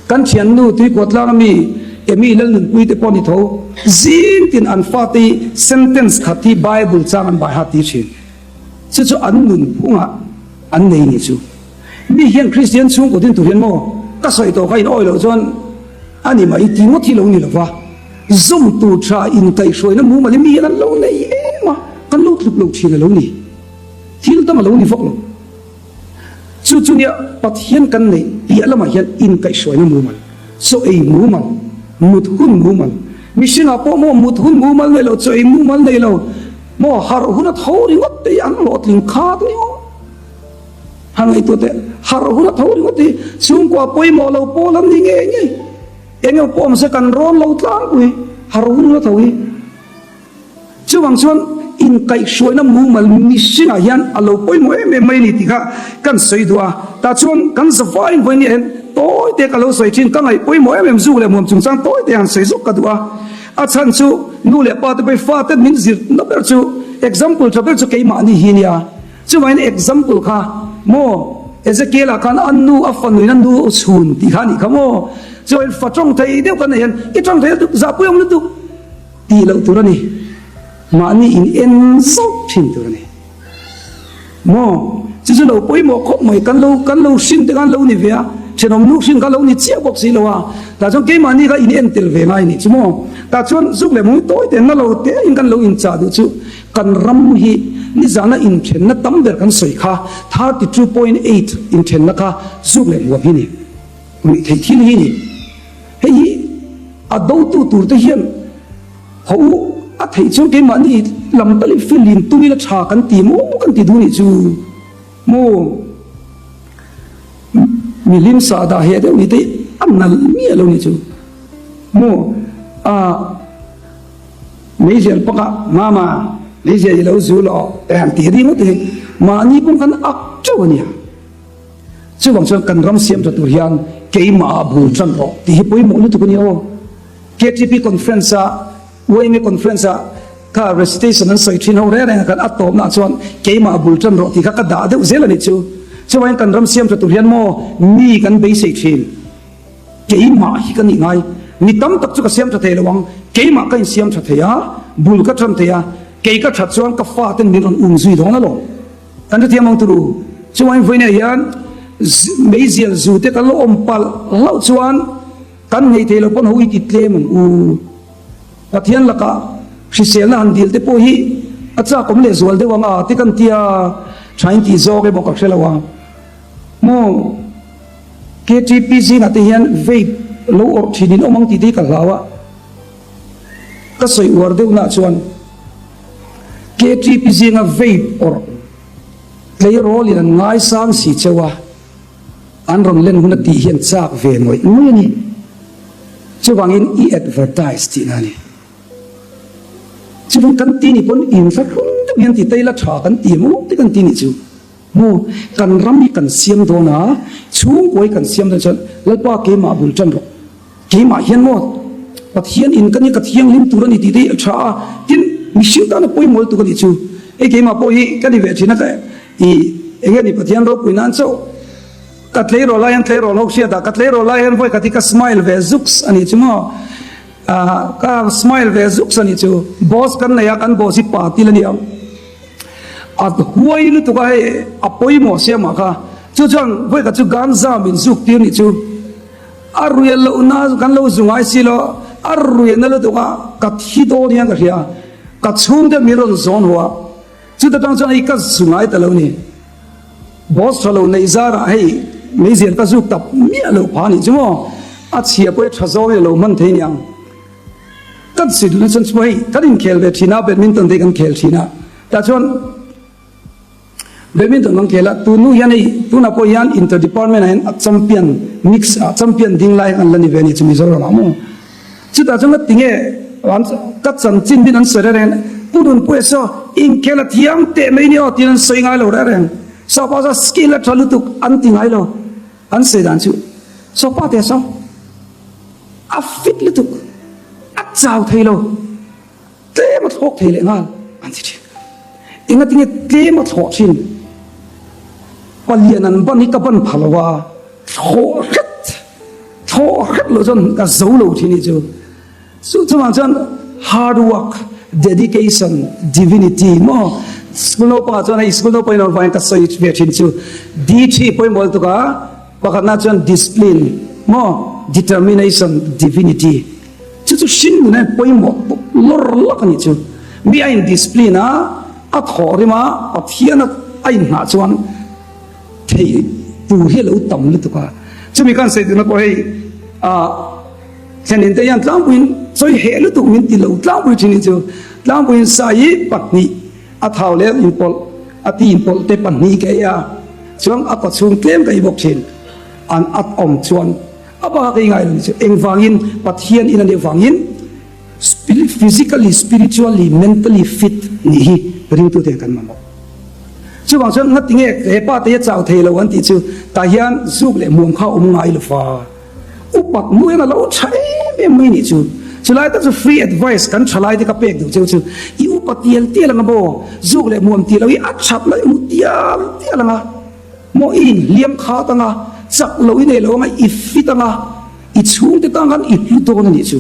Kan thiannu Tuikuatlang ami Emi Lalnunpui te pawh ni tho, zing tin an fate hi sentence khat hi Bible chang an baiha ti thin. Chu chu an nunphungah an nei ni chu. Mi hian Kristian chhungkaw din tur hian maw ka sawi tawh kha in awi loh chuan a ni mai ti ngawt hi lo ni lova, zawm tur tha inkaihhruaina mumal hi mi hian an lo nei em a, kan lo tluk lo thin a lo ni. Thil dang a lo ni vak lo. Chu chu nia Pathian kan neih piah lamah hian inkaihhruaina mumal, chaw ei mumal, mut hun mumal, mihringah pawh maw mut hun mumal nei lo, chaw ei mumal nei lo, maw harh hun a tho ringawt te hi an hlawhtling khat a ni aw. A ngaihtuah teh, harh hun a tho ringawt hi chhungkua pawimawh lo pawl an ni ngei ngei. Eng emaw pawh awm se kan rawn lo tlangpui, harh hun a tho hi. Chuvang chuan inkaihhruaina mumal mihringah hian a lo pawimawh em em mai a ni tih kha kan sawi duh a. Tah chuan kan zavaiin vawiin hian tawi te ka lo sawi thin, ka ngaih pawimawh em em zuk leh muam chungchang tawi te han sawi zawk ka duh a. A chhan chu nu leh pa te pawhin fate min zirna ber chu example tha ber chu keimahni hi a nia. Chuvangin example kha maw Ezekiel ah khan a nu a fanuin a nu chhun tih kha a nih kha maw? Chuvangin fa tawng thei deuh kan nei hian i tawng thei lutuk, zahpui awm lutuk tih loh tur a ni. Mahni in en zauh thin tur a ni. Maw chu chu lo pawimawh khawp mai kan lo kan lo hrin te khan lo ni ve a, thenawm nu hrin kha lo ni chiah bawk si lo a, tah chuan keimahni kha in en tel ve ngai a nih chu maw? Tah chuan zuk leh hmui tawi te na lo te in kan lo inchah duh chu. Kan ram hi nizana inthenna tam ber kan sawi kha 32.8 inthenna kha zuk leh hmuam hi ni. Ruih theih thil hi ni. Hei hi a dotu tur te hian haw u a theih chuan keimahni lam tal in feel in tum ila tha kan ti maw kan ti duh nih chu maw mihlim sahdah heh deuh ni te a nalh miah lo nih chu maw a. Meizial pakah Mama, meizial i lo zu lo te han ti ringawt hi mahni pawm khan ak teuh a nia. Chuvang chuan kan ram siam tha tur hian keimah ah bul tan rawh tih hi pawimawh lutuk a ni aw. KTP conference ah, YMA conference ah kha recitation an sawi thin ho reng reng ah khan a tawpna ah chuan keimah ah bul tan rawh tih kha ka dah deuh zel a nih chu. Chuvangin kan ram siam tha tur hian maw mi kan beisei thin. Keimah hi ka nih ngai. Mi tam tak chu ka siam tha thei lo ang. Keimah ka insiam tha thei a, bul ka tan thei a. Kei ka that chuan ka faten min rawn um zui dawn alawm. Kan hrethiam ang turu. Chuan vawiinah hian meizial zu te kan lo awm palh hlauh chuan kan nghei thei lo pawn ho i ti tlem ang u. Pathian lakah hriselna han dil te pawh hi a chak awm leh zual deuh ang a te kan tia tha in tih zawk emaw ka hre lo a. Maw KTP zingah te hian vape lo awrh thin in awm ang tih te hi ka hlau a. Ka sawi uar deuh nah chuan KTP zinga vape awrh tleirawl in an ngaisang si cheu a, an rawn len hun a tih hian chak ve ngawih ngawih a ni. Chuvangin i advertise tihna a ni. Chuvang kan ti ni pawn inthlahrung deuh hian ti ta ila tha kan ti maw te kan ti nih chu. Maw kan ram hi kan siam dawn a, chhungkaw hi kan siam dawn chuan Lalpa keimah bul tan rawh. Keimah hian maw Pathian in ka ni ka thianghlim tur a ni tih te hi a tha a, tin mihring tana pawimawh lutuk a nih chu. Hei keimah pawh hi ka ni ve thin a ka i enge ni Pathian ropui nan chauh ka tleirawl lai hian tleirawl ho hriat ah ka tleirawl lai hian vawi khat hi ka smile ve zuks a nih chu maw ah ka smile ve zuks a nih chu boss kan nei a kan boss hi pa til a ni ang a huai lutuk a hei a pawimawh siamah kha chu chuan vawi khat chu ganza min zuk tir nih chu. A ruih lohna kan lo zu ngai si lo, a ruihna lutuk a ka thi dawn hian ka hria, ka chhungte min rawn zawn hu a, chuta tang chuan hei ka zu ngai ta lo ni. Boss tha lo neih zarah hei meizial ka zuk tap miah loh pha nih chu maw, a chhia pawh hi tha zawngin a lo hman thei niang. Ka zir na chuan chu hei kan inkhel ve thin a, badminton te hi kan khel thin a, tah chuan. Badminton kan khel a, tun hnu hian hei tunah pawh hian inter department ah hian a champion mix ah champion ding lai an la ni ve a ni chu Mizoram ah maw. Chutah chuan ka ti nge an ka chanchin din an sawi reng reng Pu Nunpuia saw inkhel a thiam teh mai ni aw tiin an sawi ngai lo reng reng. Sapa saw skill a tha lutuk an ti ngai lo an sawi dan chu Sapa te saw a fit lutuk a chau thei lo. Tlem a thlawk thei leh nghal an ti thin. Engatinge tlem a thlawh thin? Palian an ban hi ka ban pha lo a, thlawh hret, thlawh hret loh chuan ka zo lo thin hi chu. Chu chuvang chuan hard work, dedication, divinity maw school naupangah chuan hei school naupangin awm vangin ka sawi ve thin chu D3 pawimawh lutuk a, pakhatna chuan discipline maw, determination, divinity. Chu chu hring nun hian pawimawh lawr lak a nih chu. Mi a in discipline a, a thawh rim a, Pathian a a inhnah chuan theih tur hi a lo tam lutuk a. Chumi khan sawi duhna pawh hei ah thlenin te hian tlangpuiin sawi heh lutuk min ti lo tlangpui thin hi chu tlangpuiin sa hi pahnih a thau leh inpawlh a ti inpawlh te pahnih ka ei a, chuan a kawchhung tlem ka ei bawk thin. An at awm chuan A bak ei ngai lo ni chu engvangin Pathian in a nih vangin physically, spiritually, mentally fit nih hi ringtute hian kan mamawh. Chuvang chuan ngatinge he pa te hi a chau thei lo an tih chu tah hian zuk leh hmuam kha a awm ngai lo fa. Upat hnu hian a lo tha em em mai nih chu. Chulai tak chu free advice kan thalai te ka pek duh cheu chu i upa tial tial anga maw zuk leh hmuam tih lo hi a that mai hmu tial tial anga. Maw i inhliam khat anga, chak lo i nei lo anga, i fit anga, i chhungte tan khan i hlu dawn a nih chu.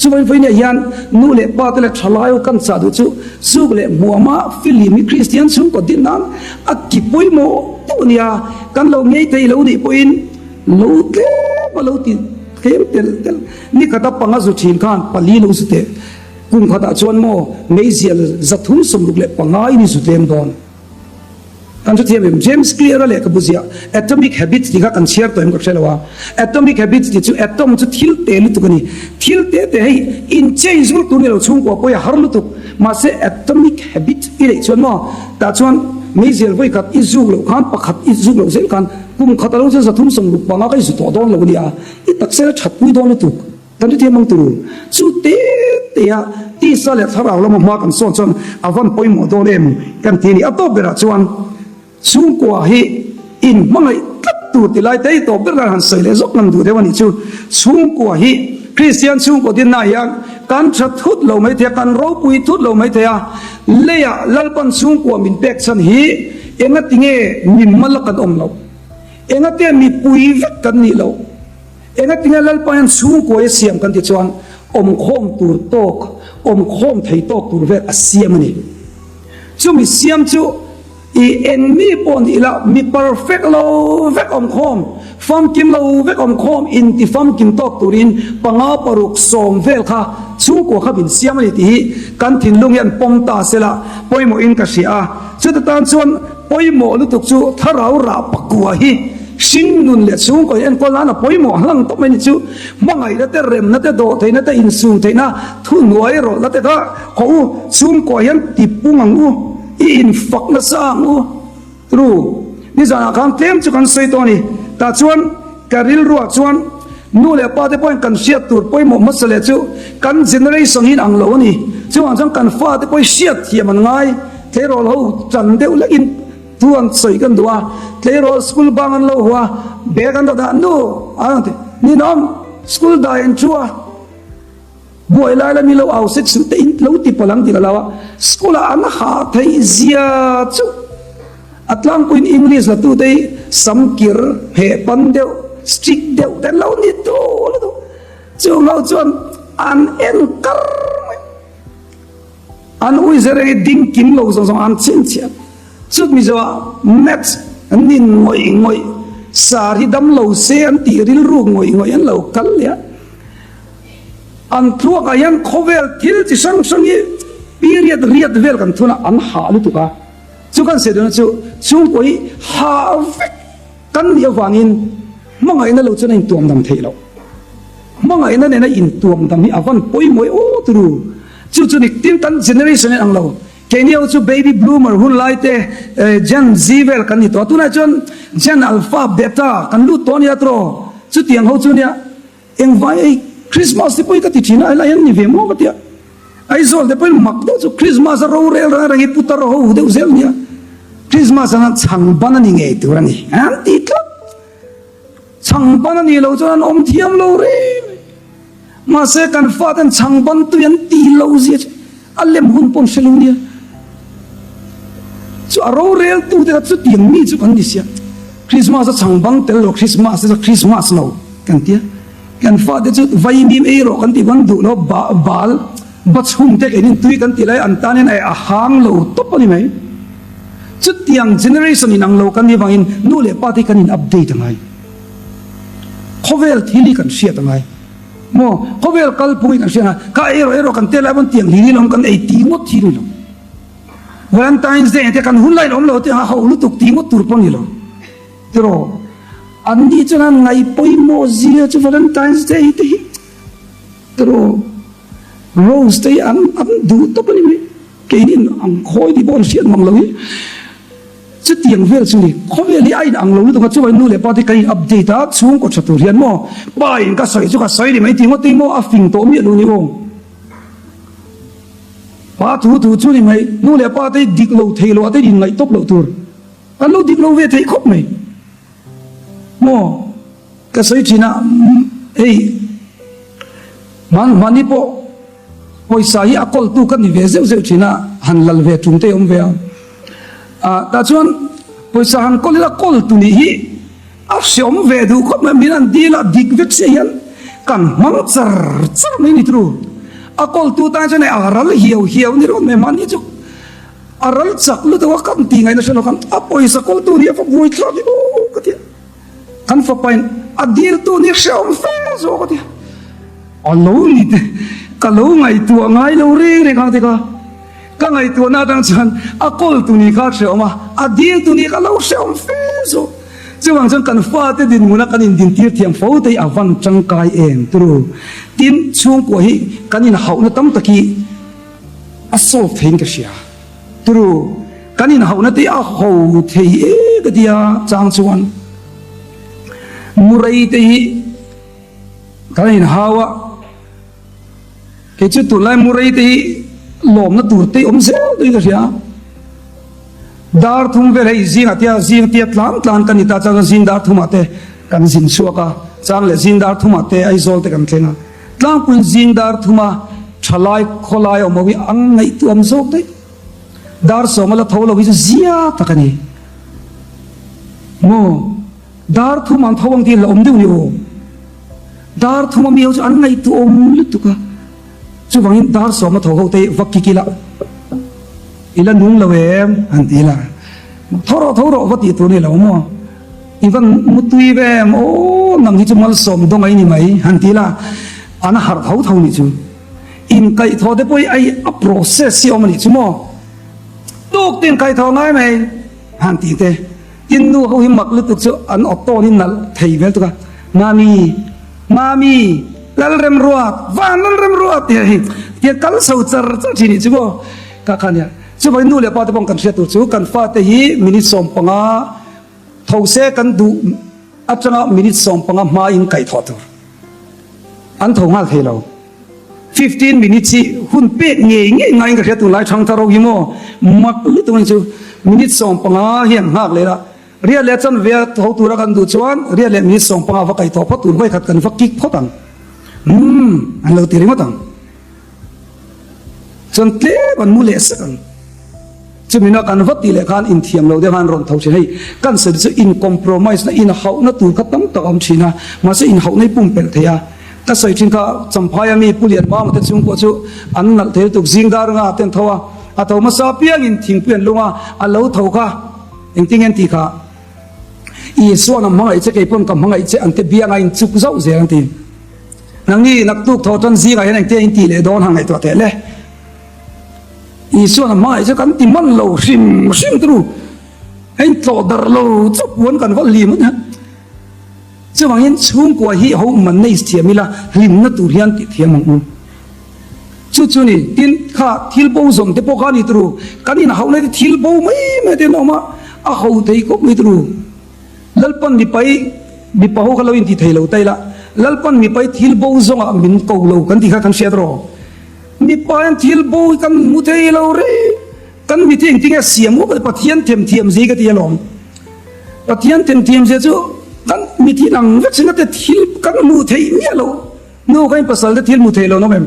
Chuvangin vawiinah hian nu leh pa te leh thalai ho kan chah duh chu zuk leh hmuama filim hi Kristian chhungkaw din nan a ki pawimawh deuh a nia, kan lo ngei thei lo nih pawhin lo tlem a lo ti tlem telh telh. Ni khata panga zu thin khan pali lo zu teh. Kum khatah chuan maw meizial 365 in i zu tlem dawn. Kan hrethiam em? James Clear-a lehkhabu ziah Atomic Habits tih kha kan chhiar tawh em ka hre lo a. Atomic Habits tih chu atom chu thil te lutuk a ni. Thil te te hei in change vak tur ni lo chhungkua pawh hi a har lutuk. Mahse Atomic Habit i neih chuan maw tah chuan meizial vawi khat i zuk loh khan pakhat i zuk loh zel khan kum khat a lo chuan 365 ka i zu tawh dawn lo a nia. I taksa ila thatpui dawn lutuk. Kan hrethiam ang tur chu te te a tisa leh thlarau lama hma kan sawn chuan a van pawimawh dawn em kan ti a ni. A tawp berah chuan chhungkua hi in hmangaih tlat tur ti lai te hi tawp ber kan han sawi leh zawk ngam duh deuh a nih chu. Chhungkua hi Kristian chhungkua dinna ah hian kan tha thut lo mai thei a, kan ropui thut lo mai thei a, leiah Lalpan chhungkua min pek chhan hi engatinge mimmal a kan awm loh, engatinge mipui vek kan nih loh. Engatinge Lalpa hian chhungkuai a siam kan ti chuan awmkhawm tur tawk, awmkhawm thei tawk tur vel a siam a ni. Chumi siam chu i eng mi pawh nih la, mi perfect lo vek awm khawm, famkim lo vek awm khawm inti famkim tawk turin panga paruk sawm vel kha chhungkua kha min siam a ni tih hi kan thinlung hian pawm ta se la pawimawhin ka hria a. Chuta tan chuan pawimawh lutuk chu thlarau rah pakua hi hringnun leh chhungkaw in enkawl nan a pawimawh hlang tawp mai ni chu hmangaihna te, remna te, dawhtheihna te, insumtheihna, thuhnuai rawlhna te kha khaw u chhungkaw hian tipung ang u. I infak nasa ang u. Tru, nizanah khan tlem chu kan sawi tawh a ni. Tah chuan ka rilruah chuan nu leh pa te pawhin kan hriat tur pawimawh hmasa leh chu kan generation hi in ang lo a ni. Chuvang chuan kan fa te pawhin hriat thiam an ngai. Tleirawl ho tan deuh lekin thu an sawi kan duh a, tleirawl school bang an lo haw a, bag an rawt a, nu an rawn ti, ninawm school dai an thu a. Buai lai la mi lo au sek suh te in lo ti palh ang tih ka lo a, school ah an hah theih zia chu a tlangpuiin English la tute hi sam kir heh pan deuh strict deuh te an lo ni tul a duh, chung ho chuan an en kar mai. An ui zer eng i ding kim lo zawng zawng an chhinchhiah. Chut Mizo ah maths an nin ngawih ngawih, sar hi dam lo se an tih rilruk ngawih ngawih an lo kal leh a. An thluak ah hian khawvel thil chi hrang hrang hi period riat vel kan thun a, an hah lutuk a. Chu kan sawi duhna chu chhungkaw hi hah vek kan nih avangin hmangaihna lo chuan a intuam dam theih loh. Hmangaihna nena intuam dam hi a van pawimawih aw turu. Chu chu nik tin kan generation in ang lo. Keini ho chu baby bloomer hun lai te Gen Z vel kan ni tawh a, tunah chuan Gen Alpha, Beta kan lut tawh a nia tiraw? Chutiang ho chu nia engvai ei Christmas te pawh hi ka ti thin a, helai hian ni ve maw ka ti a. Aizawl te pawhin mak deuh chu Christmas a rorel reng reng hi putar ho deuh zel nia. Christmas ang chhang ban a ni ngei tur a ni an ti tlat. Chhang ban a nih loh chuan an awm thiam lo reng. Mahse kan faten chhang ban tui an ti lo zia chu a lem hun pawh an hre lo nia. Chu a rorel tu te kha chutiang mi chu kan ni sia. Christmas a chhang bang tel lo Christmas te chu Christmas lo kan tia. Kan fate chu vaimim ei rawh kan tih khan duh lo ba bal ba chhum te keinin tui kan tih lai an tanin a hang lo tawp a ni mai. Chutiang generation in ang lo kan nih vangin nu leh pa te hi kan in update a ngai. Khawvel thil hi kan hriat a ngai. Maw? Khawvel kalphung hi kan hriat a ngai. Kha ei rawh ei rawh kan tel lai pawn tiang hlir hi lawm kan ei tih ngawt hi ni lo. Valentine's Day te kan hun lain awm lo te a ho lutuk tih ngawt tur pawh ni lo. Tiraw? An ni chuan an ngaih pawimawh zia chu Valentine's Day te hi tiraw? Rose te hi an an duh tawp a ni mai. Keinin ang khawi tih pawh an hriat mang lo hi. Chutiang vel chu ni. Khawvel hi a in ang lo lutuk a, chuvangin nu leh pa te kan in update a, chhungkaw tha tur hian maw pa in ka sawi chu ka sawi ni mai tih ngawt te hi maw a fing tawh miah lo ni aw. Pa thu thu chu ni mai, nu leh pa te hi dik lo thei lo ah te in ngaih tawp loh tur. Kan lo dik lo ve theih khawp mai. Maw ka sawi thin a, hei hmanhmani pawh Pawisa hi a kawltu ka ni ve zeuh zeuh thin a, han lal ve tum te awm ve a. Ah, tah chuan pawisa han kawl ila kawltu nih hi a hreawm ve duh khawp mai, min han dil a, dik vek sia hian kan hmang char char mai ni turu. A kawltu tan chuan hei a ral hiau hiau ni rawh mai, mahni chu a ral chak lutuk a, kan tih ngaihna hre lo khan a pawisa kawltu nih a va buaithlak hi aw ka ti a. Kan fapain a diltu nih hreawm fe zawk a ti a. A lo ni te, ka lo ngaihtuah ngai lo reng reng ang te kha. Ka ngaihtuahna atang chuan a kawl tu ni kha a hrehawm a, a dil tu ni kha lo hrehawm fe zawk. Chuvang chuan kan fate dinhmuna kan indintir thiam fo te hi a van tangkai em turu. Tin, chhungkua hi kan inhauhna tam tak hi a solve theiin ka hria turu. Kan inhauhna te hi a ho thei e ka ti a, chang chuan Murray te hi. Kan inhau a, kei chu tunlai Murray te hi lawmna tur te awm zel tuin ka hria. Dar thum vel hei zingah tia zing tia tlan tlan kan ni ta chuan zing dar thumah te kan zin chhuak a, chang leh zing dar thumah te Aizawl te kan thleng a. Tlangpuiin zing dar thuma thalai khawlai awm ho hi ang ngaihtuah awm zawk daih. Dar sawma la tho lo hi chu zia tak a ni. Maw? Dar thum an tho ang tih la awm deuh ni aw. Dar thum a mi ho chu an ngaihtuah awm lutuk a. Chuvangin dar sawma tho ho te va kik ila. I la nung lo em? Han ti ila. Tho rawh, tho rawh va tih tur a ni lo maw? I van mutui ve em? Aw, nang hi chu malsawm dawng ai ni mai, han ti ila. An harh tho tho nih chu. Inkaihthawh te pawh hi ai a process hi a awm a nih chu maw? Tuk tin kaihthawh ngai mai, han ti te. Tin nu ho hi mak lutuk chu an aw tawn hi nalh thei vel tuk a, Mami, Mami, Lalremruat, Van Lalremruat tih hi tiang kal chho char char thin nih chu maw ka kha nia. Chuvangin nu leh pa te pawh kan hriat tur chu kan fate hi minute 15 tho se kan duh atanga minute 15 hmain kaihthawh tur an tho nghal thei lo. 15 minutes hi hun pek ngei ngei ngaiin ka hria tunlai thangthar ho hi maw mak lutuk ang chu minute 15 hian nghak leh la riat leh chanve a tho tura kan duh chuan riat leh minute 15 va kai tawh phawt tur vawikhat kan va kick phawt ang umm an lo ti ringawt ang chuan tlem an mu leh sak ang. Chumi na kan va tih leh khan inthiam lo deuh khan rawn tho thin. Hei kan sawi chu in compromise na inhauhna tur kha tam tak a awm thin a, mahse inhauhna hi pumpelh thei a. Ka sawi thin kha Champhaia mi Pu Lian Mama te chung pawh chu an nalh thei lutuk zing dar nga te an tho a, a tho hmasa apiangin thingpui an lung a, a lo tho kha engtin nge an tih kha Isuan a hmangaih che kei pawn ka hmangaih che an te bianga inchuk zauh zel an ti. Nangni naktuk tho tan zingah hian engtin in tih leh dawn han ngaihtuah teh le. Isuan a hmangaih chu kan ti hman lo hrim hrim turu a intlawh darh lo chu puan kan va hlim a nia. Chuvangin chhungkua hi ho manage thiam ila hlimna tur hian tih thiam ang u. Chu chu ni tin kha thil bo zawm te pawh kha a ni turu kan inhauhna te thil bo mai mai te an awm a, a ho thei khawp mai turu. Lalpan mipai mipa ho kha lo inti thei lo ta ila Lalpan mipai thil bo zawngah min ko lo kan tih kha kan hriat rawh. Mipa hian thil bo hi kan hmu thei lo reng. Kan mi hi engtin nge siam u Pathian themthiam zia hi ka ti alawm. Pathian themthiam zia chu kan mi thi ang vek sin a te thil kan hmuh theih miah lo. Nu ka in pasal te thil hmu thei lo nawm em?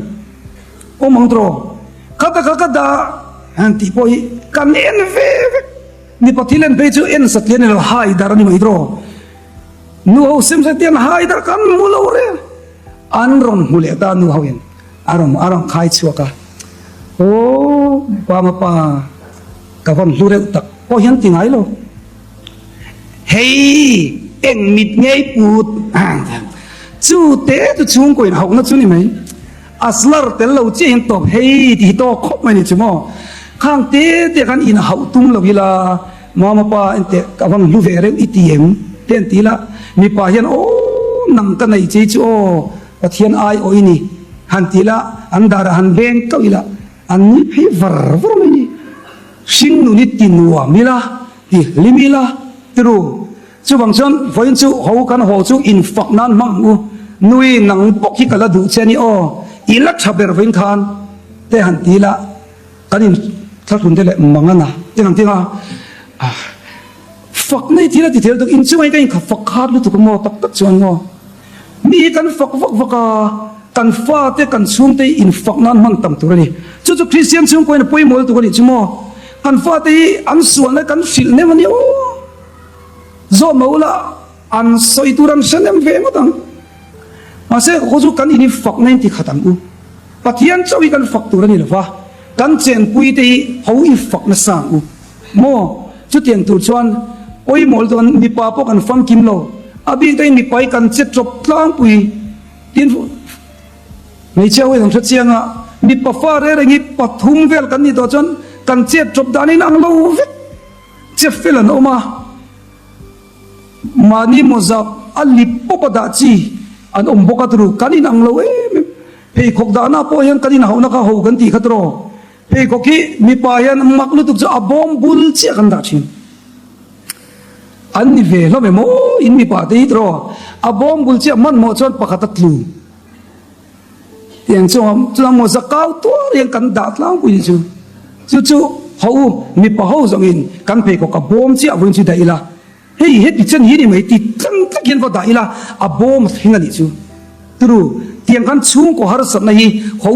Awm ang tawh. Khata kha ka dah han tih pawh hi kan en ve vek. Mipa thil en phei chu en satlian ni lo hai dar a ni mai tawh. Nu ho sem se tian hai dar kan hmu lo reng. An rawn hmu leh ta nu ho in. A rawn a rawn khai chhuak a, Aw Pama pa, ka vawn hlu reuh tak pawh hian ti ngai lo. Hei eng mit ngei put chu te chu chhungkaw in hauhna chu ni mai. A slar tel lo chiah hian tawp hei tih hi tawk khawp mai ni chu maw. Khang te te khan in hauh tum lo ila Mama pa enteh ka vawn hlu ve reuh i ti em te an ti la, mipa hian aw nang ka nei che chu aw Pathian ai awh i ni, han ti la, an darah han beng kauh ila, an nui phei var var mai ni. Hring nun hi ti nuam ila, ti hlim ila, ti ru. Chuvang chuan vawiin chu ho kan haw chu infak nan hmang ang u, nui nang bawk hi ka la duh che a ni aw, i la tha ber vawiin khan te han ti ila, kan in thlahlun te leh mangana te han ti anga, ah fak nei thil a ti thei lutuk, inchungah hian ka inkha fak khat lutuk a maw tak tak chuan maw. Mi hi kan fak vak vak a, kan fate, kan chhungte hi infak nan hman tam tur a ni. Chu chu Kristian chhungkawiin a pawimawh lutuk a nih chu maw? Kan fate hi an sualna kan hrilh nem a nia aw. Zawh mah ula an sawi tur an hre nem ve ngawt ang. Mahse khaw chu kan inifak na inti khat ang u. Pathian chauh hi kan fak tur a ni lo va, kan chenpui te hi ho i fak nasa ang u. Maw? Chutiang tur chuan pawimawh lutuk an mipa pawh kan famkim lo. A bik takin mipa hi kan che tawp tlangpui. Tin, hmeichhia ho hi kan hre chiang a, mipa fa reng reng hi pathum vel kan nih tawh chuan kan chet tawp dan in ang lo vek. Che fel an awm a, mahni mawza a lip pawp a dah chi an awm bawk a turu kan inang lo em em. Pheikhawk dahna pawh hian kan inhauhna kha ho kan tih kha tawh. Pheikhawk hi mipa hian mak lutuk chu a bawm bul chiah kan dah thin. An ni ve hlawm em aw in mipa te hi tawh a bawm bul chiah hmanhmawh chuan pakhat a tlu. Tiang chuan chuan mawza kau tuar hian kan dah tlangpui ni chu. Chu chu ho u mipa ho zawngin kan pheikhawk a bawm chiah vawiin chu daih ila. Hei heti chen hi ni mai ti tlang tak hian va dah ila a bawm a thleng a nih chu. Turu, tiang khan chhungkaw harsatna hi ho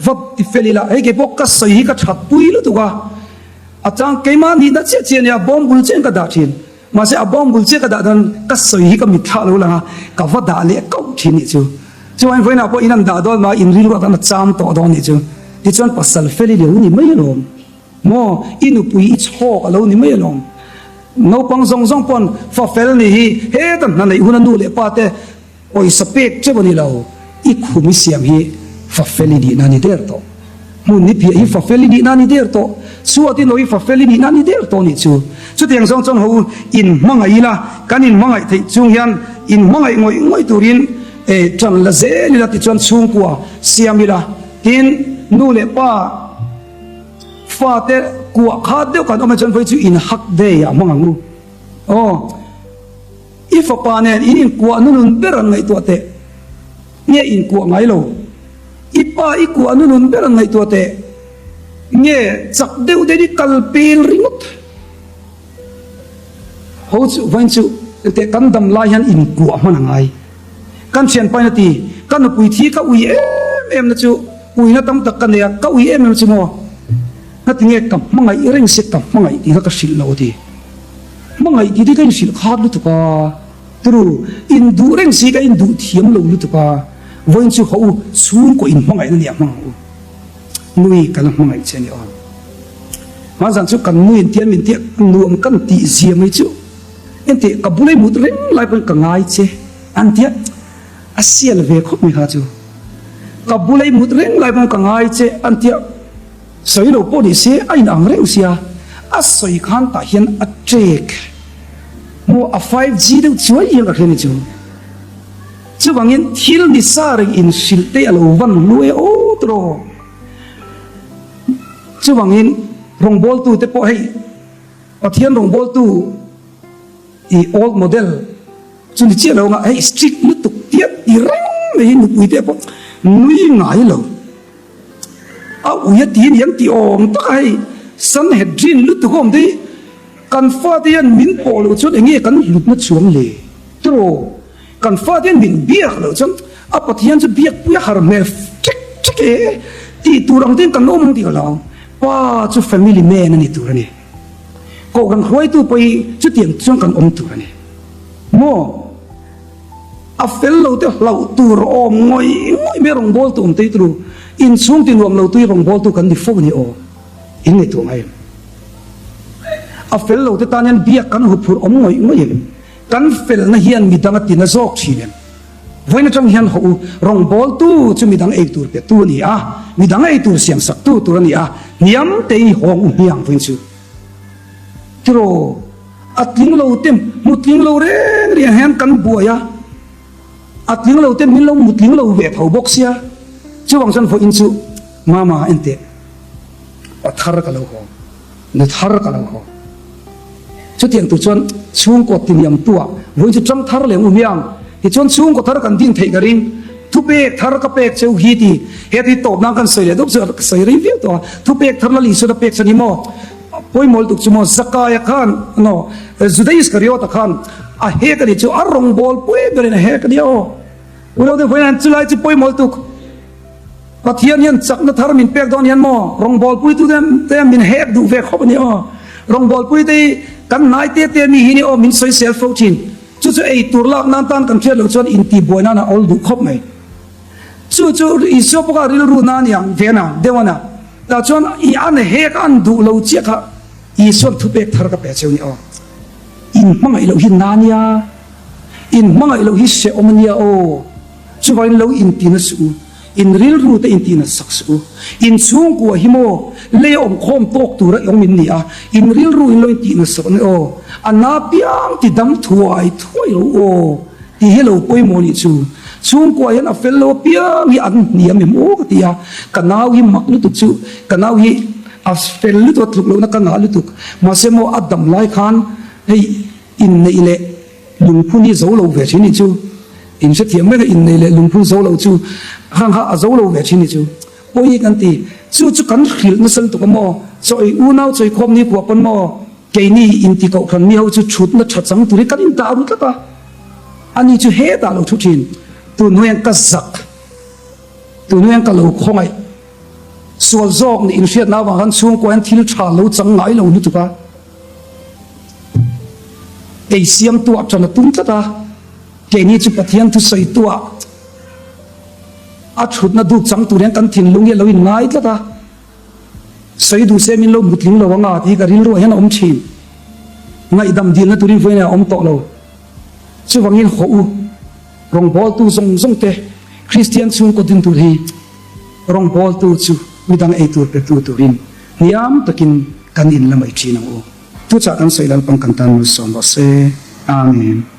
va ti fel ila, hei kei pawh ka sawi hi ka that pui lutuk a, a chang keimah nihna chiah chiah nia bawm bul chiah in ka dah thin, mahse a bawm bul chiah ka dah dawn ka sawi hi ka mitthlah lo lang a, ka va dah leh kauh thin nih chu. Chuan vawiinah pawh in an dah dawn mah in rilru ah khan a cham tawh dawn nih chu. Tichuan pasal fel i lo ni mai alawm. Maw, i nupui i chhawk a lo ni mai alawm. Naupang zawng zawng pawn fa fel nih hi heta hna neih huna nu leh pa te pawisa pek teuh a ni lo. I khum i siam hi fa fel i nihna a ni der tawh. Hmun i piah hi fa fel i nihna a ni der tawh. Chhuat i nawi fa fel i nihna a ni der tawh nih chu. Chutiang zawng chuan ho inhmangaih ila, kan inhmangaih theih chung hian inhmangaih ngawih ngawih turin ṭan la zel ila tichuan chhungkua siam ila. Tin, nu leh pa fate kuah khat deuh kan awm ah chuan vawi chu in hak day ah hmang ang u. Aw, i fapa nen in inkuah nunun ber an ngaihtuah teh. Nge inkuah ngai lo? I pa i kuah nunun ber an ngaihtuah teh. Nge chak deuh deuh i kal pel ringawt. Ho chu vawiin chu teh kan dam lai hian inkuah hman a ngai. Kan thianpain a ti, Ka nupui thi ka ui em em na chu uina tam tak ka nei a, ka ui em em chu maw? Ngatinge ka hmangaih reng se ka hmangaih tih kha ka hrilh lo a ti. Hmangaih tih te ka inhrilh khat lutuk a, turu induh reng si ka induh thiam lo lutuk a, vawiin chu haw u chhungkaw inhmangaihna nia hmang ang u. Nui ka la hmangaih che a ni aw. Hmanzan chu kan nui intian min tia nuam kan tih zia mai chu. Enteh, ka bula i mut reng lai pawhin ka ngai che an tia, a sial ve khawp mai kha chu. Ka bula i mut reng lai pawhin ka ngai che an tia, sawi lo pawh ni se a inang reng sia, a sawi khan tah hian a ṭek maw a 5G deuh chuai hian ka hria ni chu. Chuvangin thil ni sa reng inhrilh te a lo van hlu e aw tawh. Chuvangin rawngbawltute pawh hei. Pathian rawngbawltu i old model chu ni chiah lo anga hei strict lutuk tiat ti reng mai hi nupui te pawh nui ngai lo. A ui a ti aniang tih awm tak a hei Sanhedrin lutuk a awm te hi kan fate hian min pawh loh chuan enge kan hlutna chuang le tiraw? Kan fate hian min biak loh chuan a Pathian chu biakpui a har hmel ṭek ṭek e tih tur ang te hian kan awm ang tih ka hlau. Pa chu family man a ni tur a ni. Kohhran hruaitu pawh hi chutiang chuan kan awm tur a ni. Maw? A fel lo te hlauh tur awm ngawih ngawih mai rawngbawltu awm tei turu inchhung ti nuam lo tui rawngbawltu kan ni fo a ni aw. In ngaihtuah ngai em? A fel lo te tan hian biak kan huphurh awm ngawih ngawih em? Kan felna hian midang a tina zawk thin em? Vawiin atang hian hawh u, rawngbawltu chu midang ei tur petu a ni a, midang ei tur siamsaktu tur a ni a, hniam te i hawng u hmiang vawiin chu. Tiraw, a tling lo te hmu tling lo reng reng hian kan buai a, a tling lo te min lo hmu tling lo ve tho bawk sia, chuvang chuan vawiin chu Mama enteh, pa thar ka lo haw. Nu thar ka lo haw. Chutiang tur chuan chhungkaw tiniamtuah vawiin chu tang thar leh umiang tichuan chhungkaw thar kan din theih ka ring. Thupek thar ka pek cheu hi ti he ti tawp nan kan sawi leh deuh chu ka sawi rei viau tawh a. Thupek thar Lal Isuan a pek chuan hi maw pawimawh lutuk chu maw Zakaia khan no Juda Iskariota khan a hek a nih chu a rawngbâwl pui berin a hek a nia aw. Unaute vawiin an chulai chu pawimawh lutuk. Pathian hian chakna thar min pek dawn hian maw rawngbawlpuitu te min hek duh ve khawp a ni aw. Rawngbawlpuite hi kan hnai te te mi hi ni aw min sawisel fo thin. Chu chu ei tur lak nan tan kan hriat loh chuan intihbuai nan a awl duh khawp mai. Chu chu Isua pawh kha rilru na a ni ang ve na deuh a na. Tah chuan i an hek a an duh lo chiah kha Isua'n thupek thar ka pe cheu ni aw. In hmangaih loh hi na nia, in hmangaih loh hi hrehawm a nia aw. Chuvangin lo intina suh u, in rilru te intina sak suh u. In chhungkua hi maw lei a awmkhawm tawk tura i awm in ni a, in rilru in lo intina sak ang e aw, a na piang ti dam thuai thuai ro u aw tih hi lo pawimawh nih chu. Chhungkua hian a fel lo apiang hi an hniam em aw ka ti a, ka nau hi mak lutuk chu, ka nau hi a fel lutuk a tluk lohna ka ngah lutuk, mahse maw a dam lai khan hei inneih leh Lungphun hi zo lo ve thin ni chu. In hrethiam vek a, innei leh lungphun zo lo chu hang kha a zo lo ve thin ni chu. Pawi kan ti. Chu chu kan hrilh nasa lutuk a maw? Chaw ei unau chawi khawm ni kuah pawn maw? Keini inti kohhran mi ho chu thutna tha chang tur hi kan intah ru tlat a. Ani chu hetah lo thu thin. Tun hnuaiah ka zak. Tun hnuaiah ka lo khawngaih. Sual zawk nih inhriatna avang khan chhungkua hian thil tha lo chang ngai lo lutuk a. Ei siamtuah ṭan a tum tlat a, keini chu Pathian thusawituah a ṭhutna duk chang tur hian kan thinlung hi a lo inngai tlat a. Sawi duh se min lo hmu tling lo anga tih hi ka rilruah hian a awm thin. Ngaihdam dilna turin vawiin a awm tawh lo. Chuvangin hawh u, rawngbawltu zawng zawng te Kristian chhungkaw din tur hi rawngbawltu chu midang ei tur petu turin hniam takin kan in la mai thin ang u. Tuchah kan sawi Lalpang kan tan malsawm rawh se. Amen.